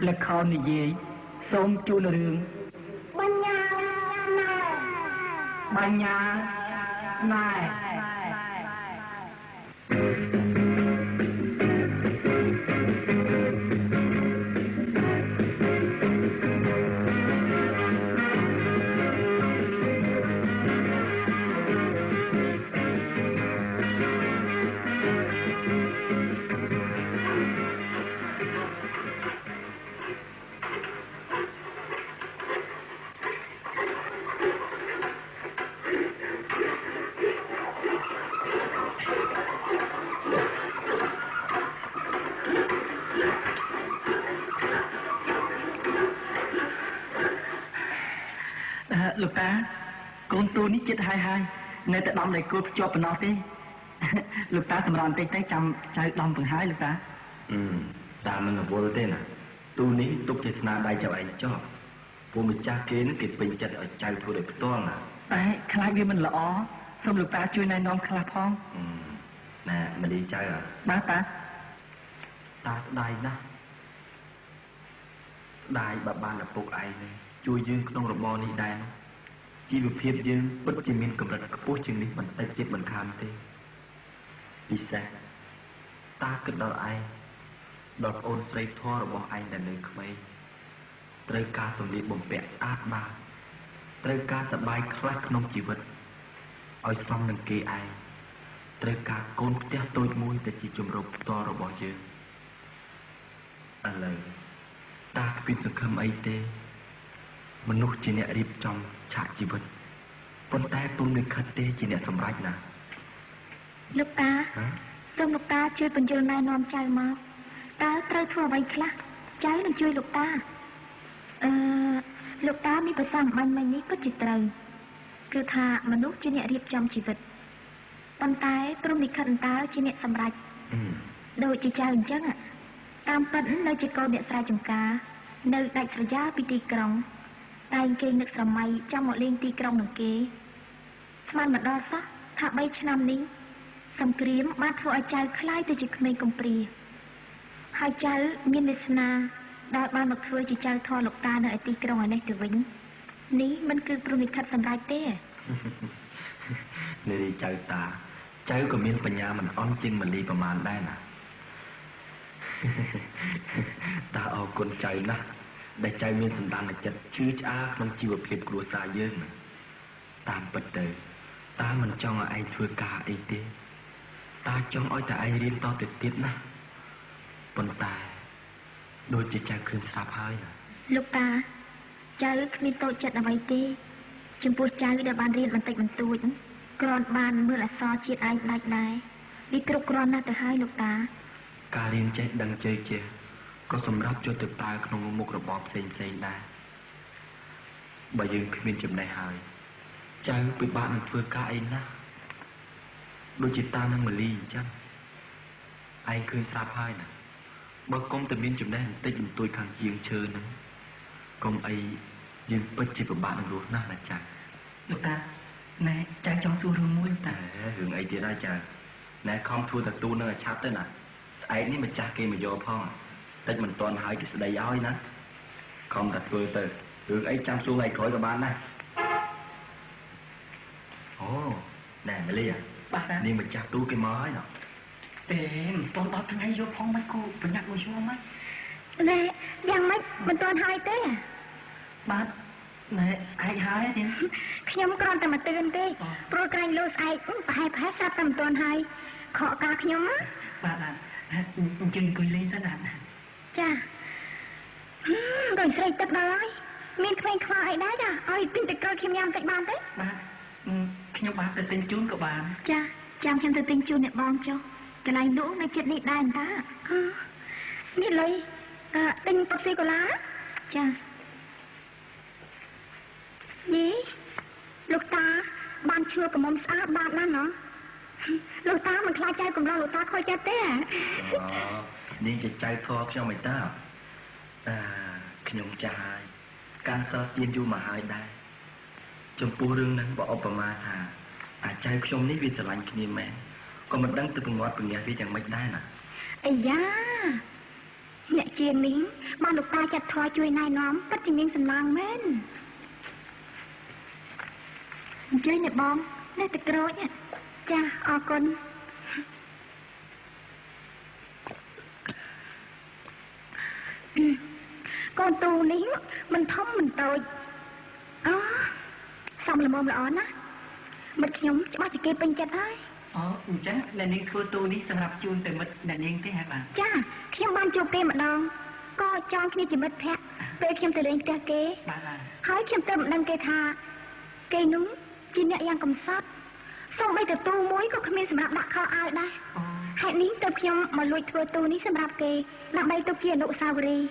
លខោននិយាយសូមជូនរឿង បញ្ញាណែ បញ្ញាណែ លោកតាកូនទូនេះចិត្តហើយហើយនៅតែដំដៃគោភ្ជាប់ប៉ុណ្ណោះទេលោកតាសម្រាប់បន្តិចទៅចាំចៅដំបង្ហើយលោកតា តាមិនរវល់ទេណាទូនេះទុកជាស្នាដៃចៅឯងចោះពូម្ចាស់គេនឹងគេពេញចិត្តឲ្យចៅធ្វើដោយផ្ទាល់ណា តែខ្លាចវាមិនល្អសូមលោកតាជួយណែនាំខ្លះផង ណែមលីចៅ បាទតា តាស្ដាយណាស់ស្ដាយបើបានឪពុកឯងនេះជួយយើងក្នុងរបរនេះដែរជីវភាពយើងពិតជាមានកម្រិតខ្ពស់ជាងនេះបន្តិចទៀតមិនខានទេពិសេសតាគិតដល់ឯងដល់ប្អូនស្រីធម៌របស់ឯងដែលនៅក្មេងត្រូវការសម្លៀកបំពាក់ស្អាតបាតត្រូវការសប្បាយខ្លះក្នុងជីវិតឲ្យសមនឹងគេឯងត្រូវការកូនផ្ទះតូចមួយដែលជាជំរកផ្ទាល់របស់យើងឥឡូវតាគ្មានសង្ឃឹមអីទេមនុស្សជាអ្នករៀបចំឆាកជីវិតប៉ុន្តែពុំលិខិតទេជាអ្នកសម្រេចណា លោកតាសូមលោកតាជួយបញ្យល់ណែនាំចៅមកតើត្រូវធ្វើអ្វីខ្លះចៅនឹងជួយលោកតាអឺលោកតាមានប្រសាសន៍បាញ់មិញនេះពិតជាត្រូវគឺថាមនុស្សជាអ្នករៀបចំជីវិតប៉ុន្តែព្រមលិខិតអន្តើជាអ្នកសម្រេចដូចជាចៅអញ្ចឹងតាមពិតនៅជាកូនអ្នកស្រែចម្ការនៅដាច់ស្រយាលពីទីក្រុងតែងគេនឹកស្រមៃចង់មកលេងទីក្រុងនឹងគេស្មានមកដល់សោះថា3ឆ្នាំនេះសង្គ្រាមបានធ្វើឲ្យចៅក្លាយទៅជាក្មេងកំព្រាហើយចៅមានវាសនាដែលបានមកធ្វើជាចៅធរលោកតានៅឯទីក្រុងឯនេះទៅវិញនេះមិនគឺព្រមលិខិតសម្រេចទេ នារីចៅតាចៅក៏មានបញ្ញាមិនអន់ជាងមលីប្រមាណដែរណាតាអរគុណចៅណាស់ដែលចៅមានសន្តានចិត្តឈឺឆ្អាលក្នុងជីវភាពគ្រួសារយើងតាមពិតទៅតាមិនចង់ឲ្យឯងធ្វើការអីទេតាចង់ឲ្យតែឯងរៀនតទៅទៀតណាប៉ុន្តែដូចជាចៅឃើញស្រាប់ហើយណា លោកតាចៅគ្មានតូចចិត្តអ្វីទេចំពោះចៅដែលបានរៀនបន្តិចបន្តួចគ្រាន់បានមើលអក្សរជាតិឯងដាច់ដែរវាគ្រប់គ្រាន់ណាស់ទៅហើយលោកតា ការរៀនចេះដឹងជ័យជាក៏សម្រាប់ចូលទៅប្រើក្នុងមុខរបរផ្សេងផ្សេងដែរបើយើងគ្មានចំណេះហើយចៅពិបាកនឹងធ្វើការអីណាស់ដូចជាតានឹងមលីអញ្ចឹងឯងឃើញស្រាប់ហើយណាបើកុំតែមានចំណេះបន្តិចបន្តួចខាងជាងឈើហ្នឹងកុំអីយើងពិតជាពិបាកនឹងរស់ណាស់ណាចា៎ លោកតាណែចៅចង់សួររឿងមួយតា រឿងអីទៀតហើយចៅណែខំធ្វើតាទូនឹងឲ្យឆាប់ទៅណាស្អែកនេះម្ចាស់គេមកយកផងតិចមិនទាន់ហើយគេស្ដីឲ្យណាខំតែធ្វើទៅរឿងអីចាំសួរថ្ងៃក្រោយក៏បានដែរអូណែមលី បាទ នេះម្ចាស់ទូគេមកហើយណោះ ទេមិនទាន់ដល់ថ្ងៃយកផងមិនគូប្រញាប់មកយកមក ណែយ៉ាងម៉េចមិនទាន់ហើយទេ បាទណែស្អែកហើយទេ ខ្ញុំគ្រាន់តែមកទឿនទេព្រោះក្រែងលោស្អែកប្រហែលប្រហែលស្រាប់តែមិនទាន់ហើយខកការខ្ញុំណា បាទបាទអញ្ជើញអង្គុយលេងទៅណា ចាដូចស្រីទឹកដល់ហើយមានក្មេងខ្វល់អីដែរចាឲ្យទិញទឹកក្រូចខ្ញុំញ៉ាំតិចបានទេ បាទខ្ញុំបាទទៅទិញជូនក៏បាន ចាចាំខ្ញុំទៅទិញជូនអ្នកបងចុះកន្លែងលក់នៅចិត្តនេះដែរតានេះលុយទិញប៉ាស៊ីកូឡាចាយីលោកតាបានឈ្មោះកមុំស្អាតបានណាស់ណោះលោកតាមិនខ្លាចចៅកំឡោះលោកតាខូចចិត្តទេ អូនាងជាចៅធរខ្ញុំឯតាខ្ញុំចាស់ហើយការសល់ទៀនយូរមកហើយដែរចំពោះរឿងហ្នឹងបើឧបមាថាអាចៅខ្ញុំនេះវាស្រឡាញ់គ្នាមែនក៏មិនដឹងទៅពង្វាត់ពង្រាស់វាយ៉ាងម៉េចដែរណា អាយ៉ា អ្នកជាងនេះបានលោកតាចាត់ធွာជួយណែនាំពិតជាមានសំណាងមែនអញ្ជើញអ្នកបងនេះទឹកក្រូចចាអរគុណកូនទូនេះមិនធំមិនតូចអូសំល្មមល្អណាស់មិត្តខ្ញុំច្បាស់ជាគេពេញចិត្តហើយអូអញ្ចឹងអ្នកនាងធ្វើទូនេះសម្រាប់ជូនទៅមិត្តអ្នកនាងទេហ៎បាទចាខ្ញុំបានជួបគេម្ដងក៏ចងគ្នាជាមិត្តភក្តិពេលខ្ញុំទៅលេងផ្ទះគេបាទហើយខ្ញុំទៅមិនដឹងគេថាគេនោះជាអ្នកយ៉ាងកំសត់សូម្បីតែទូមួយក៏គ្មានសម្រាប់ដាក់ខោអាវដែរហេតុនេះទើបខ្ញុំមកលួចធ្វើទូនេះសម្រាប់គេដើម្បីទុកជាអនុស្សាវរីយ៍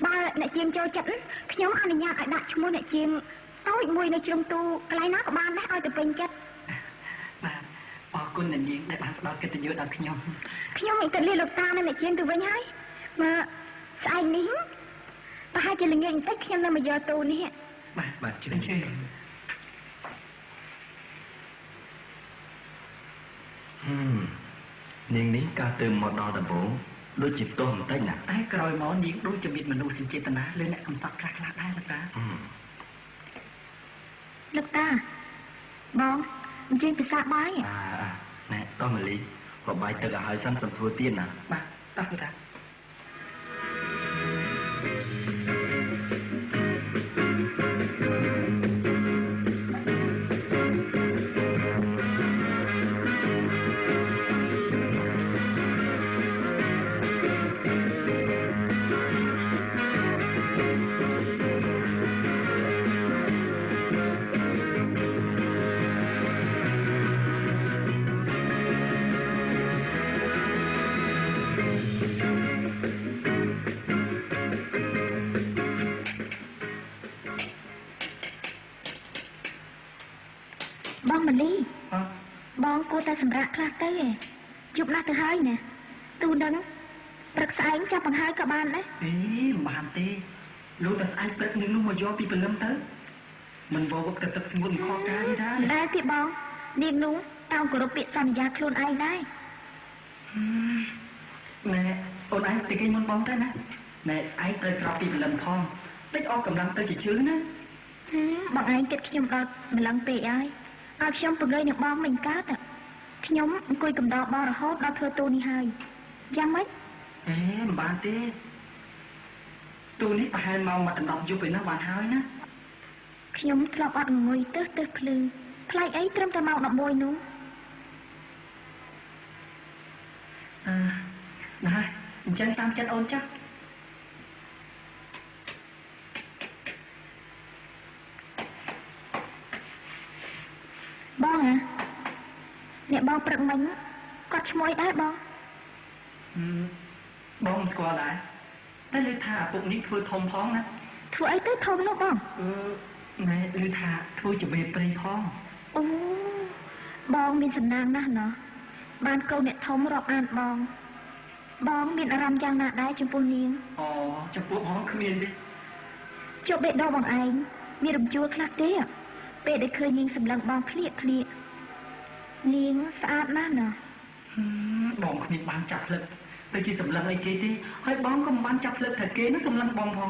បើអ្នកជាងចូលចិត្តខ្ញុំអនុញ្ញាតឲ្យដាក់ឈ្មោះអ្នកជាងតូចមួយនៅជ្រុងទូកន្លែងណាក៏បានដែរឲ្យតែពេញចិត្តបាទអរគុណអ្នកនាងដែលបានផ្ដល់កិត្តិយសដល់ខ្ញុំខ្ញុំគិតលាលោកតានិងអ្នកជាងទៅវិញហើយមើលស្អែកនេះប្រហែលជាល្ងាចបន្តិចខ្ញុំនឹងមកយកទូនេះបាទបាទជឿជឿនាងនេះកាលទៅមកដល់ដំបូងដូចជាទោះបន្តិចណាតែក្រោយមកនាងដូចជាមានមនុស្សចេតនាលើអ្នកកំសត់ខ្លះខ្លះដែរលោកតាលោកតាបងអញ្ជើញពិសាបាយណែតោះម៉ាលីបបាយទឹកឲ្យហើយសិនសំធ្វើទៀតណាបាទតោះលោកតាបងម៉ាលីបងគួរតែសម្រាកខ្លះទៅឯងយប់ណាស់ទៅហើយណាទូនឹងព្រឹកស្អែកចាប់បង្ហើយក៏បានដែរអេមិនបានទេលោកតែស្អែកព្រឹកនឹងនោះមកយកពីព្រលឹមទៅមិនវវឹកទៅទឹកស្ងួតខកការទេណាដែរទេបងនាងនោះតោងគោរពពាក្យសន្យាខ្លួនឯងដែរណែអូនឯងទៅគេមុនបងទៅណាណែស្អែកត្រូវក្រោកពីព្រលឹមផងតិចអស់កម្លាំងទៅជាជឿណាបងឯងគិតខ្ញុំដល់ម្លឹងពេកហើយឲ្យខ្ញុំពង្រៃនឹងបងមិនកើតខ្ញុំអង្គុយកំដរបងរហូតដល់ធ្វើទូនេះហើយយ៉ាងម៉េចអេមិនបានទេទូនេះប្រហែលម៉ោង1:10យប់ឯណាបានហើយណាខ្ញុំធ្លាប់អត់ងុយទៅទៅភ្លឺប្លែកអីត្រឹមតែម៉ោង11នោះអឺណាអញ្ចឹងតាមចិត្តអូនចាស់បងអ្នកបងព្រឹកមិញគាត់ឈ្មោះដែរបងបងមិនស្គាល់ដែរតែឮថាឪពុកនេះធ្វើធំផងណាធ្វើអីទៅធំនោះបងណែឮថាធ្វើជាមេព្រៃផងអូបងមានសំណាងណាស់ណោះបានកូនអ្នកធំរាប់អានបងបងមានអារម្មណ៍យ៉ាងណាដែរចំពោះនាងអូចំពោះបងគ្មានទេជប់បេះដូងបងឯងមានរំជួលខ្លះទេពេលដែលឃើញនាងសម្លឹងបងភ្លៀកភ្លៀកនាងស្អាតណាស់ណោះបងគ្មានបានចាប់ផ្លឹកទៅជាសម្លឹងអីគេទេហើយបងក៏មិនបានចាប់ផ្លឹកថាគេនោះសម្លឹងបងផង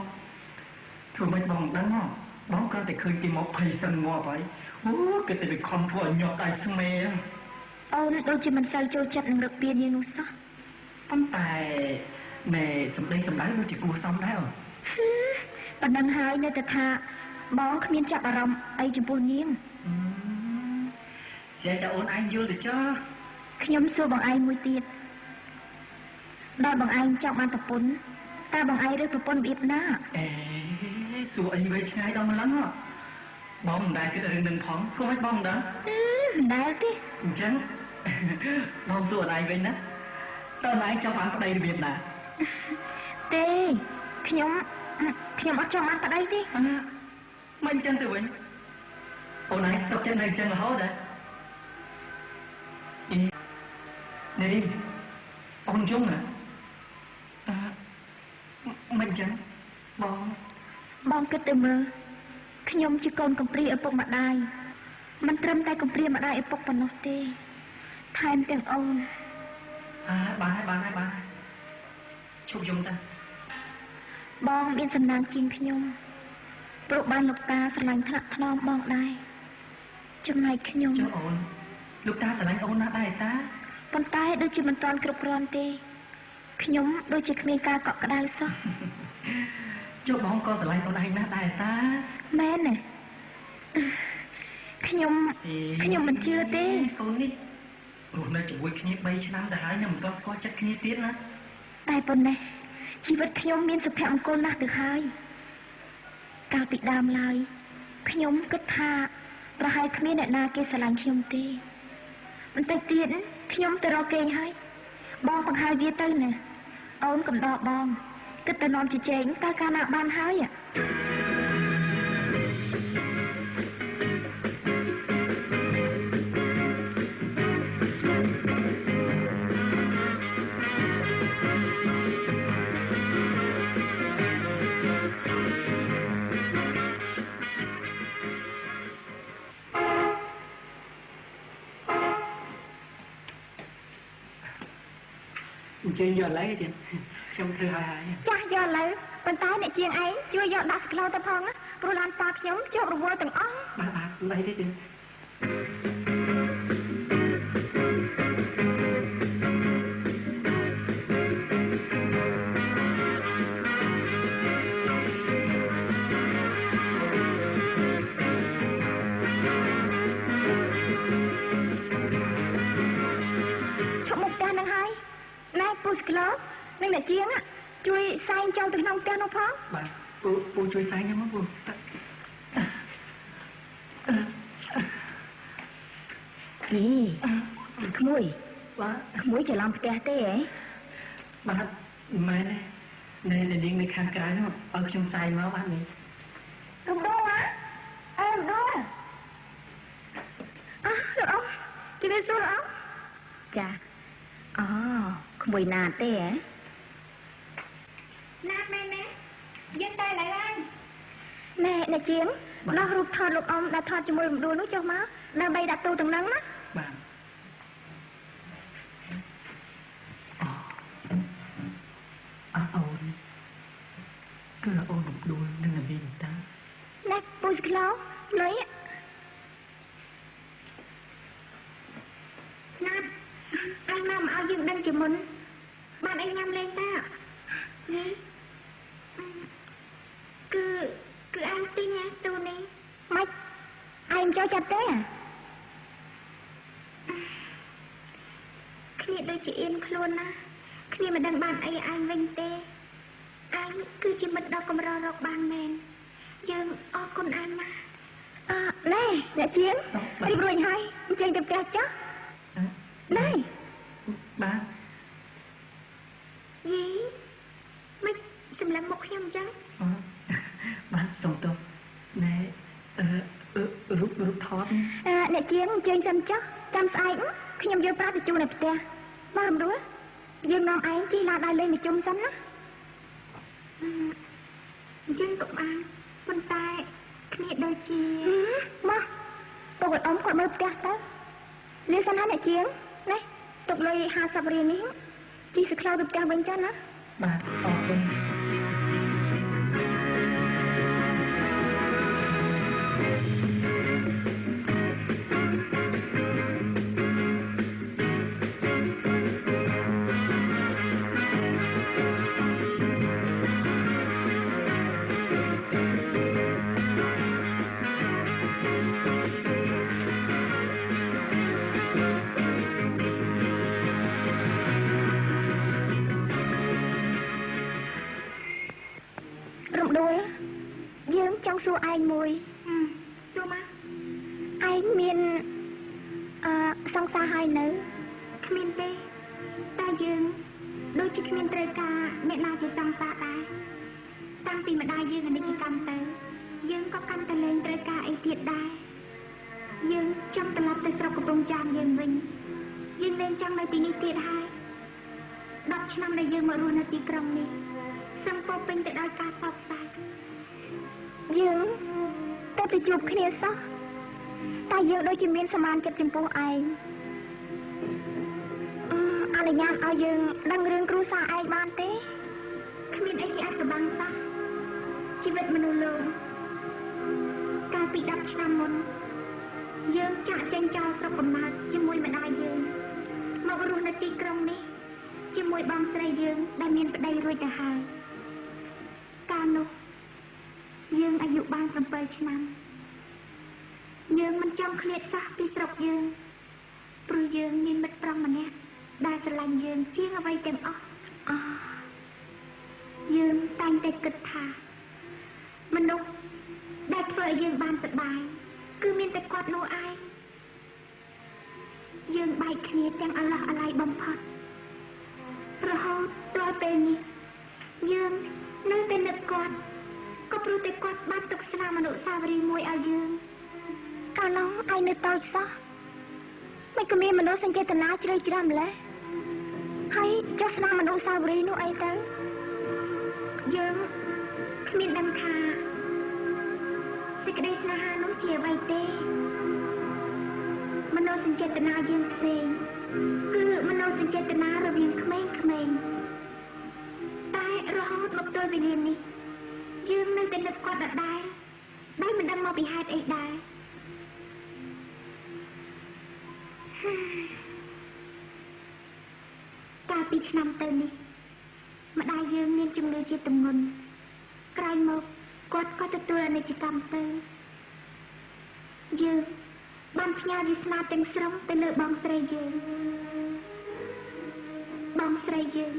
ធ្វើម៉េចបងមិនដឹងហ៎បងគ្រាន់តែឃើញគេមកភ័យសិនងាប់ហើយអូគេទៅវាខំធ្វើឲ្យញាប់ដៃស្មេអូនដូចជាមិនសូវចូលចិត្តនឹងរឹកពៀននាងនោះសោះប៉ុន្តែណែសម្ដីសម្ដៅដូចជាគួរសមដែរអូប៉ុណ្ណឹងហើយនៅតែថាបងគ្មានចាប់អារម្មណ៍អីចំពោះនាងចេះតែអូនឯងយល់ទៅចុះខ្ញុំសួរបងឯងមួយទៀតដល់បងឯងចង់បានប្រពន្ធតើបងឯងរើសប្រពន្ធរបៀបណាអេសួរអីវែងឆ្ងាយដល់ម្លឹងហ៎បងមិនដែលគិតរឿងនឹងផងធ្វើម៉េចបងមិនដឹងមិនដែលទេអញ្ចឹងបងសួរអូនឯងវិញណាតើអូនឯងចង់បានប្តីរបៀបណាទេខ្ញុំអត់ចង់បានប្តីទេមិនអញ្ចឹងទៅវិញអូនឯងសុខចិត្តនៅអញ្ចឹងរហូតហ៎អីនេះអូនយំណាមិនអញ្ចឹងបងបងគិតទៅមើលខ្ញុំជាកូនកំព្រាឪពុកម្ដាយមិនត្រឹមតែកំព្រាម្ដាយឪពុកប៉ុណ្ណោះទេថែមទាំងអូន បានហើយបានហើយបានហើយ ឈប់យំតាបងមានសំណាងជាងខ្ញុំព្រោះបានលោកតាស្រឡាញ់ថ្នាក់ថ្នមបងដែរចំណែកខ្ញុំចុះអូនលោកតាស្រឡាញ់អូនណាស់ដែរតាប៉ុន្តែដូចជាមិនទាន់គ្រប់គ្រាន់ទេខ្ញុំដូចជាគ្មានការកក់ក្ដៅសោះចុះបងក៏ស្រឡាញ់អូនឯងណាស់ដែរតាមែនទេខ្ញុំមិនជឿទេកូននេះរស់នៅជាមួយគ្នា3ឆ្នាំទៅហើយនៅមិនទាន់ស្គាល់ចិត្តគ្នាទៀតណាតែប៉ុណ្ណេះជីវិតខ្ញុំមានសុភមង្គលណាស់ទៅហើយកាលពីដើមឡើយខ្ញុំគិតថាប្រហែលគ្មានអ្នកណាគេស្រឡាញ់ខ្ញុំទេបន្តិចទៀតខ្ញុំទៅរកគេងហើយបងបង្ហើយវាទៅណាអូនកំដរបងគិតតែនាំជជែកតើកាលណាបានហើយ ជើងយកឡើយទៀតខ្ញុំធ្វើហើយហើយចាស់យកឡើយប៉ុន្តែអ្នកជាងឯងជួយយកដាក់ស្ក្លូទៅផងណាព្រោះឡានតាខ្ញុំជាប់រវល់ទាំងអស់បាទបាទមិនអីទេទៀតឈប់មុខផ្ទះនឹងហើយណែពូស្ក្លូនិងអ្នកជាងជួយសែងចូលទៅក្នុងផ្ទះនោះផងបាទពូជួយសែងខ្ញុំមកពូអីក្មួយបាទក្មួយច្រឡំផ្ទះទេហ៎បាទមែនទេនៅនាងនៅខាងក្រៅនោះឲ្យខ្ញុំសែងមកបាទនេះរំដួលអើរំដួលអើលោកអ៊ំជំរាបសួរលោកអ៊ំចាអូក្មួយណាទេហ៎ណាមែនណាយើងតែឡើយឡើងណែអ្នកជាងដោះរូបថតលោកអ៊ំដែលថតជាមួយរំដួលនោះចុះមកដើម្បីដាក់ទូទាំងហ្នឹងណាបាទអអូនគឺអូនរំដួលនឹងនាងតាណែពូស្ក្លោលុយណាអញមកឲ្យយើងដឹងជាមុនបានអីញ៉ាំលេងតានេះគឺអញទិញទូនេះម៉េចឯងចូលចិត្តទេគ្នាដូចជាអៀនខ្លួនណាគ្នាមិនដឹងបានអីឯងវិញទេឯងគឺជាមិត្តដ៏កម្ររកបានមែនយើងអរគុណឯងណាស់អើណែអ្នកជាងរៀបរួចហើយអញ្ជើញទៅផ្ទះចុះណែបាទយីមិនសម្លឹងមុខខ្ញុំអញ្ចឹងបាទសុំទោសណែរូបថតអ្នកជាងអញ្ជើញសិនចុះចាំស្អែកខ្ញុំយកប្រាក់ទៅជូននៅផ្ទះមករំដួលយើងនាំឯងជិះឡានដើរលេងមួយជុំសិនណាអញ្ចឹងក៏បានប៉ុន្តែគ្នាដូចជាមកពុកឲ្យអ៊ំគាត់មើលផ្ទះទៅលាសិនណាអ្នកជាងនេះទុកលុយ50រៀលនេះជិះសក្លោទៅផ្ទះវិញចាណាបាទអរគុណ សួរឯងមួយសួរមកឯងមានសង្សារហើយនៅគ្មានទេតែយើងដូចជាគ្មានត្រូវការអ្នកណាជាសង្សារដែរតាំងពីម្ដាយយើងអនិច្ចកម្មទៅយើងក៏កាន់តែលែងត្រូវការអីទៀតដែរយើងចង់ត្រឡប់ទៅស្រុកកំពង់ចាមយើងវិញយើងលែងចង់នៅទីនេះទៀតហើយ10ឆ្នាំដែលយើងមករស់នៅទីក្រុងនេះសឹងពោពេញទៅដោយការសោកសៅយើងតែទៅជួបគ្នាសោះតែយើងដូចជាមានសមានចិត្តចំពោះឯងអនុញ្ញាតឲ្យយើងដឹងរឿងគ្រួសារឯងបានទេ គ្មានអីជាអាចកំបាំងសោះជីវិតមនុស្សលោកកាលពី10ឆ្នាំមុនយើងចាក់ចេញចោលស្រុកកំណើតជាមួយម្ដាយយើងមករស់នៅទីក្រុងនេះជាមួយបងស្រីយើងដែលមានប្តីរួចទៅហើយកាលនោះយើងអាយុបាន7ឆ្នាំយើងមិនចង់ឃ្លាតសោះពីស្រុកយើងព្រោះយើងមានមិត្តប្រុសម្នាក់ដែលស្រឡាញ់យើងជាងអ្វីទាំងអស់យើងតែងតែគិតថាមនុស្សដែលធ្វើឲ្យយើងបានសប្បាយគឺមានតែគាត់នោះឯងយើងបែកគ្នាទាំងអឡោះអាល័យបំផុតរហូតដល់ពេលនេះយើងនៅតែនឹកគាត់ក៏ព្រោះតែគាត់បានទុកស្នាមអនុស្សាវរីយ៍មួយឲ្យយើងកាលនោះឯងនៅតូចសោះមិនក៏មានមនោសញ្ចេតនាជ្រៅជ្រះម្ល៉េះហើយចុះស្នាមអនុស្សាវរីយ៍នោះអីទៅយើងគ្មានដឹងថាសេចក្តីស្នេហានោះជាអ្វីទេមនោសញ្ចេតនាយើងផ្សេងគឺមនោសញ្ចេតនារវាងក្មេងៗតែរហូតមកទល់វេលានេះយើងនៅតែនឹកគាត់ដដែលដោយមិនដឹងមកពីហេតុអីដែរកាលពីឆ្នាំទៅនេះម្ដាយយើងមានជំងឺជាទម្ងន់ក្រោយមកគាត់ក៏ទទួលអនិច្ចកម្មទៅយើងបានផ្ញើវាសនាទាំងស្រុងទៅលើបងស្រីយើងបងស្រីយើង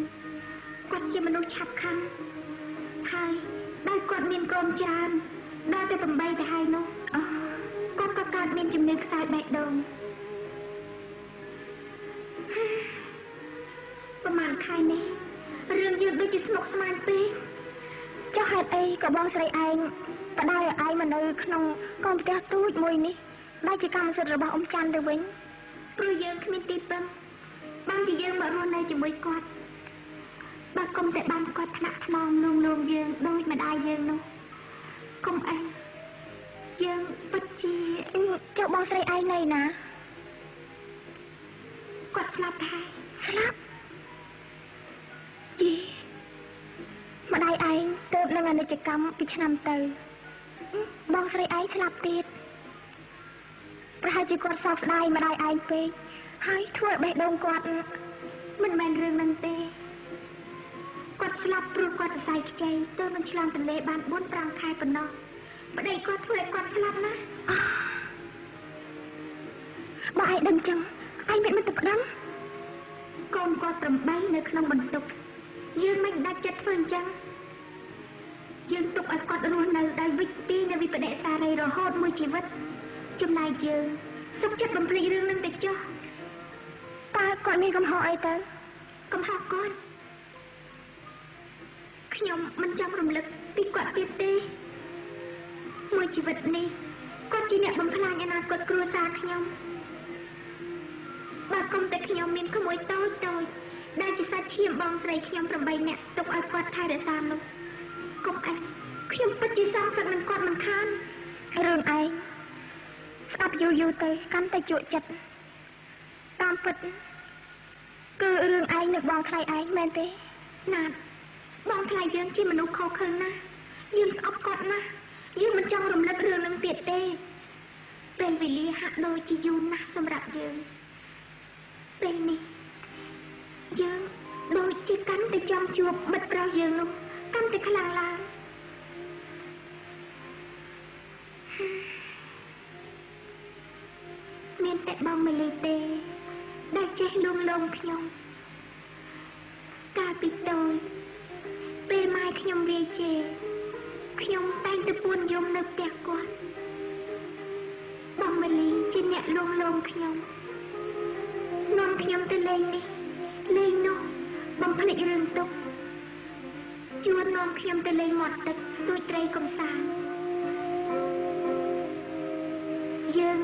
គាត់ជាមនុស្សឆាប់ខឹងហើយដោយគាត់មានកូនច្រើនដល់ទៅ8ទៅហើយនោះគាត់ក៏កើតមានជំងឺខ្សោយបេះដូងប្រហែលខែនេះរឿងយើងដូចជាស្មុគស្មាញពេកចុះហេតុអីក៏បងស្រីឯងបដៅឲ្យឯងមកនៅក្នុងកងផ្ទះទូចមួយនេះដែលជាកម្មសិទ្ធិរបស់អ៊ំច័ន្ទទៅវិញព្រោះយើងគ្មានទីពឹងបានជាយើងមករស់នៅជាមួយគាត់បើគុំតែបានគាត់ថ្នាក់ថ្នមលងលងយើងដូចម្ដាយយើងនោះគុំអីយើងពិតជាចុះបងស្រីឯងនៅណាគាត់ស្លាប់ហើយស្លាប់យីម្ដាយឯងទៅនឹងអនិច្ចកម្មពីឆ្នាំទៅបងស្រីឯងស្លាប់ទៀតប្រហែលជាគាត់សោកស្ដាយម្ដាយឯងពេកហើយធ្វើឲ្យបេះដូងគាត់មិនមែនរឿងនឹងទេគាត់ស្លាប់ព្រោះគាត់សរសៃខ្ចីទៅនឹងឆ្លងទន្លេបាន4-5ខែប៉ុណ្ណោះប្តីគាត់ធ្វើឲ្យគាត់ស្លាប់ណាបើឯងដឹងចឹងឯងមិនទៅប្តឹងកូនគាត់8នៅក្នុងបន្ទប់យើងមិនដាច់ចិត្តធ្វើអញ្ចឹងយើងទុកឲ្យគាត់រស់នៅដោយវិទីនៅវិបដិសារីរហូតមួយជីវិតចំណែកយើងសុខចិត្តបំភ្លេចរឿងនឹងទៅចុះតើគាត់មានកំហុសអីទៅកំហុសគាត់ខ្ញុំមិនចង់រំលឹកពីគាត់ទៀតទេមួយជីវិតនេះគាត់ជាអ្នកបំផ្លាញអនាគតគ្រួសារខ្ញុំបើគុំតែខ្ញុំមានក្មួយតូចតូចដែលជាសាច់ឈាមបងស្រីខ្ញុំ8នាក់ទុកឲ្យគាត់ថែរក្សានោះគុំអីខ្ញុំពិតជាសងសឹកនឹងគាត់មិនខានរឿងឯងស្ដាប់យូរយូរទៅកាន់តែជក់ចិត្តតាមពិតគឺរឿងឯងនឹងបងថ្លៃឯងមែនទេណាតបងថ្លៃយើងជាមនុស្សខុសខើណាស់យើងស្អប់គាត់ណាស់យើងមិនចង់រំលឹករឿងនឹងទៀតទេពេលវេលាហាក់ដូចជាយូរណាស់សម្រាប់យើងពេលនេះយើងដូចជាកាន់តែចង់ជួបមិត្តប្រុសយើងនោះកាន់តែខ្លាំងឡើងមានតែបងមេលីទេដែលចេះលួងលោមខ្ញុំកាលពីតូចពេលម៉ែខ្ញុំវាយជេរខ្ញុំតែងតែពួនយំនៅផ្ទះគាត់បងមេលីជាអ្នកលួងលោមខ្ញុំនាំខ្ញុំទៅលេងនេះលេងនោះបំភ្លេចរឿងទុក្ខជួននាំខ្ញុំទៅលេងមាត់ទឹកស្ទួចត្រីកំសាន្តយើង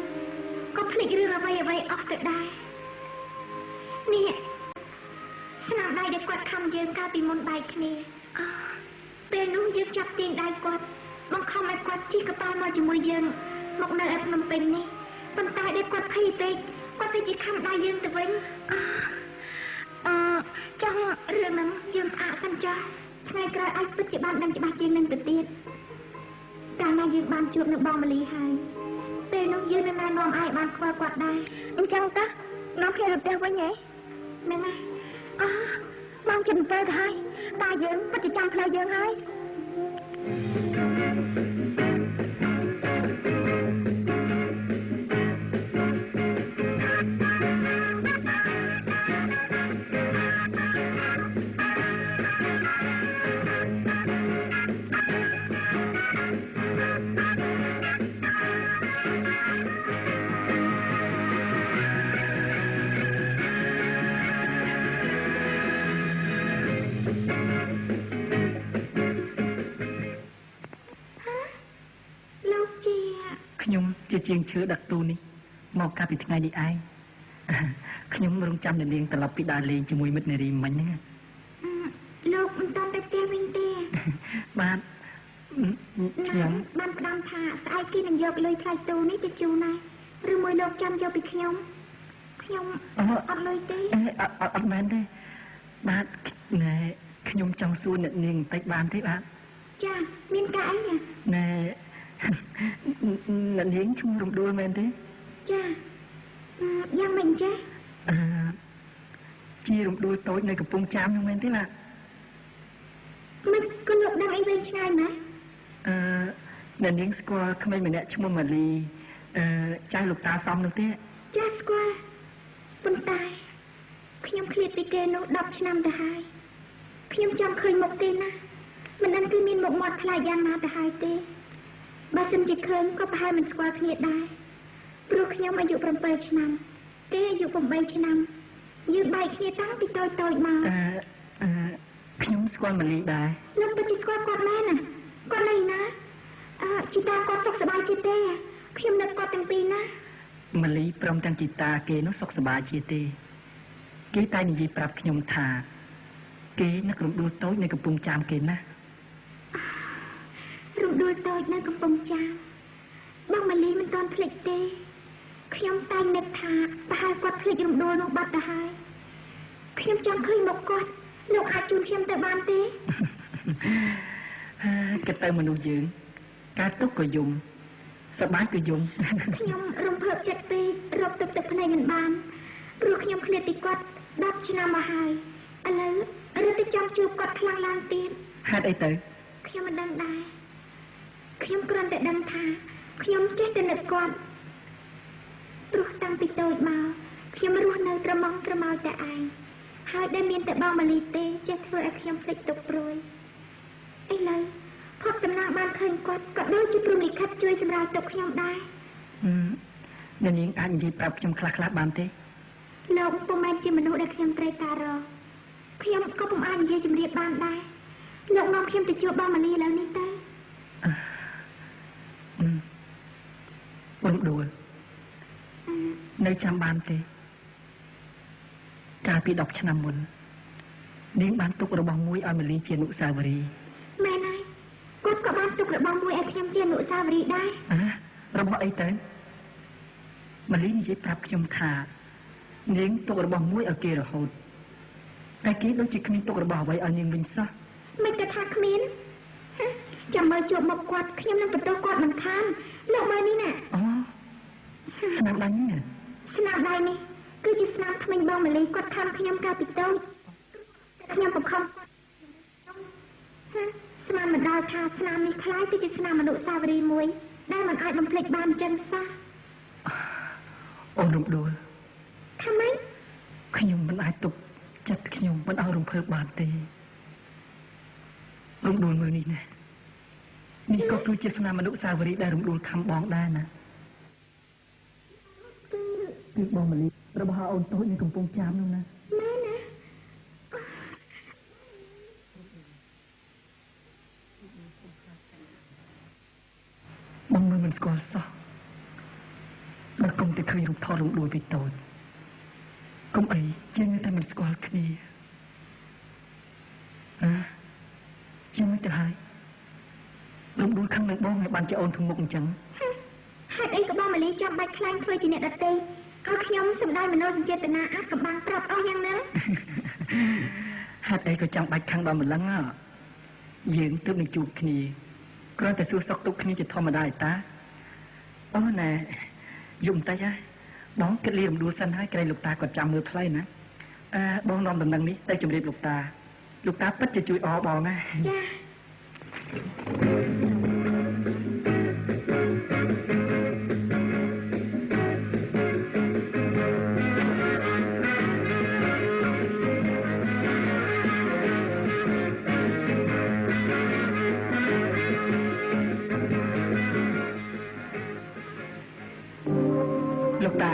ក៏ភ្លេចរឿងអ្វីអ្វីអស់ទៅដែរនេះស្នាមដៃដែលគាត់ខំយើងកាលពីមុនបែកគ្នាពេលនោះយើងចាប់ទាញដៃគាត់បង្ខំឲ្យគាត់ជិះកប៉ាល់មកជាមួយយើងមកនៅឯភ្នំពេញនេះប៉ុន្តែដែលគាត់ភ័យពេកគាត់ទៅជាខំដៃយើងទៅវិញ ចង់រឿងហ្នឹងយើងផ្អាកសិនចាស់ ថ្ងៃក្រោយអាចពិតជាបានដឹងច្បាស់ជាងនឹងទៅទៀតកាលណាយើងបានជួបនឹងបងម៉ាលីហើយពេលនោះយើងនឹងណែនាំឯងបានស្គាល់គាត់ដែរអញ្ចឹងតោះនាំគ្នាទៅផ្ទះវិញហ៎ហ្នឹងហើយអូម៉ោងជិត7ទៅហើយតាយើងពិតជាចាំផ្លូវយើងហើយខ្ញុំជាជាងឈើដឹកទូនេះមកកាលពីថ្ងៃនេះឯងខ្ញុំរងចាំអ្នកនាងត្រឡប់ពីដើរលេងជាមួយមិត្តនារីមិញហ្នឹងលោកមិនទាន់ទៅផ្ទះវិញទេបាទខ្ញុំបានផ្ដាំថាស្អែកគេនឹងយកលុយថ្លៃទូនេះទៅជូនដែរឬមួយលោកចាំយកពីខ្ញុំខ្ញុំអត់លុយទេអត់មែនទេបាទណែខ្ញុំចង់សួរអ្នកនាងបន្តិចបានទេបាទចាមានការអីណែអ្នកនាងឈ្មោះរំដួលមែនទេចាយ៉ាងម៉េចចេះជារំដួលតូចនៅកំពង់ចាមនោះមែនទេបាទមិនក៏លោកដឹងអីវិញឆ្ងាយណាអ្នកនាងស្គាល់ក្មេងម្នាក់ឈ្មោះម៉ាលីចៅលោកតាសំនោះទេចាស្គាល់ប៉ុន្តែខ្ញុំឃ្លាតពីគេនោះ10ឆ្នាំទៅហើយខ្ញុំចង់ឃើញមុខគេណាមិនដឹងគឺមានមុខមាត់ប្លែកយ៉ាងណាទៅហើយទេបើសិនជាឃើញក៏ប្រហែលមិនស្គាល់គ្នាដែរព្រោះខ្ញុំអាយុ7ឆ្នាំគេអាយុ8ឆ្នាំយើងបែកគ្នាតាំងពីតូចតូចមកខ្ញុំស្គាល់ម៉ាលីដែរលោកពិតជាស្គាល់គាត់មែនណាគាត់នៅណាជីតាគាត់សុខសប្បាយជាទេខ្ញុំនឹកគាត់ទាំងពីរណាម៉ាលីព្រមទាំងជីតាគេនោះសុខសប្បាយជាទេគេតែនិយាយប្រាប់ខ្ញុំថាគេនឹករំដួលតូចនៅកំពង់ចាមគេណារំដួលតូចនៅកំពង់ចាមបងម៉ាលីមិនទាន់ភ្លេចទេខ្ញុំតែងនឹកថាប្រហែលគាត់ភ្លេចរំដួលនោះបាត់ទៅហើយខ្ញុំចង់ឃើញមុខគាត់លោកអាចជូនខ្ញុំទៅបានទេគិតទៅមនុស្សយើងកើតទុកក៏យំសប្បាយក៏យំខ្ញុំរំភើបចិត្តពេករកទឹកទឹកភ្នែកមិនបានព្រោះខ្ញុំឃ្លាតពីគាត់10ឆ្នាំមកហើយឥឡូវរត់ទៅចង់ជួបគាត់ខ្លាំងឡើងទៀតហេតុអីទៅខ្ញុំមិនដឹងដែរខ្ញុំគ្រាន់តែដឹងថាខ្ញុំចេះតែនឹកគាត់ព្រោះតាំងពីតូចមកខ្ញុំរស់នៅត្រមងត្រមោចតែឯងហើយដែលមានតែបងម៉ាលីទេចេះធ្វើឲ្យខ្ញុំភ្លេចទុកព្រួយឥឡូវភពសំណាងបានឃើញគាត់ក៏ដូចជាព្រមលិខិតជួយសម្រាលទុកខ្ញុំដែរអ្នកនាងអាចនិយាយប្រាប់ខ្ញុំខ្លះៗបានទេលោកពុំមែនជាមនុស្សដែលខ្ញុំត្រូវការរកខ្ញុំក៏ពុំអាចនិយាយជម្រាបបានដែរលោកនាំខ្ញុំទៅជួបបងម៉ាលីឥឡូវនេះទៅរំដួលនៅចាំបានទេកាលពី10ឆ្នាំមុននាងបានទុករបស់មួយឲ្យម៉ាលីជាអនុស្សាវរីយ៍មែនហើយគាត់ក៏បានទុករបស់មួយឲ្យខ្ញុំជាអនុស្សាវរីយ៍ដែររបស់អីទៅម៉ាលីនិយាយប្រាប់ខ្ញុំថានាងទុករបស់មួយឲ្យគេរហូតតែគេដូចជាគ្មានទុករបស់អ្វីឲ្យនាងវិញសោះមិនទៅថាគ្មានចាំមើលជួបមុខគាត់ខ្ញុំនឹងបន្ទោសគាត់មិនខានលោកមើលនេះណាអូស្នាមដៃនេះស្នាមដៃនេះគឺជាស្នាមក្មេងបងម៉ាលីគាត់ខំខ្ញុំកាលពីតូចខ្ញុំបង្ខំគាត់ស្មានមិនដល់ថាស្នាមនេះคล้ายទៅជាស្នាមអនុស្សាវរីយ៍មួយដែលមិនអាចបំភ្លេចបានចឹងសោះអូនរំដួលថាម៉េចខ្ញុំមិនអាចទប់ចិត្តខ្ញុំមិនឲ្យរំភើបបានទេរំដួលមើលនេះណានេះក៏គឺជាស្នាមអនុស្សាវរីយ៍ដែលរំដួលខំបងដែរណាគឺបងម៉ាលីរបស់អូនតូចនៅកំពង់ចាមនោះណាមែនណាបងមើលមិនស្គាល់សោះបើគុំតែឃើញរូបថតរំដួលពីតូចគុំអីជាងតែមិនស្គាល់គ្នាជាងមិនទៅហើយរំដួលខាងនឹងបងឲ្យបានជាអូនធំមុខអញ្ចឹងហេតុអីក៏បងម៉ាលីចាំបាច់ខ្លាញ់ធ្វើជាអ្នកដទៃឲ្យខ្ញុំសម្ដែងមនោសញ្ចេតនាអាចកំបាំងប្រាប់អស់យ៉ាងណា ហេតុអីក៏ចាំបាច់ខឹងដល់ម្លឹង យើងទើបនឹងជួបគ្នាគ្រាន់តែសួរសុខទុក្ខគ្នាជាធម្មតាឯតាអូណែយំបន្តិចហើយបងគិតលីរំដួលសិនហើយក្រែងលោកតាគាត់ចាំមើលផ្លូវណាអឺបងនាំដំណឹងនេះទៅជម្រាបលោកតាលោកតាពិតជាជួយអបងណាចាលោកតា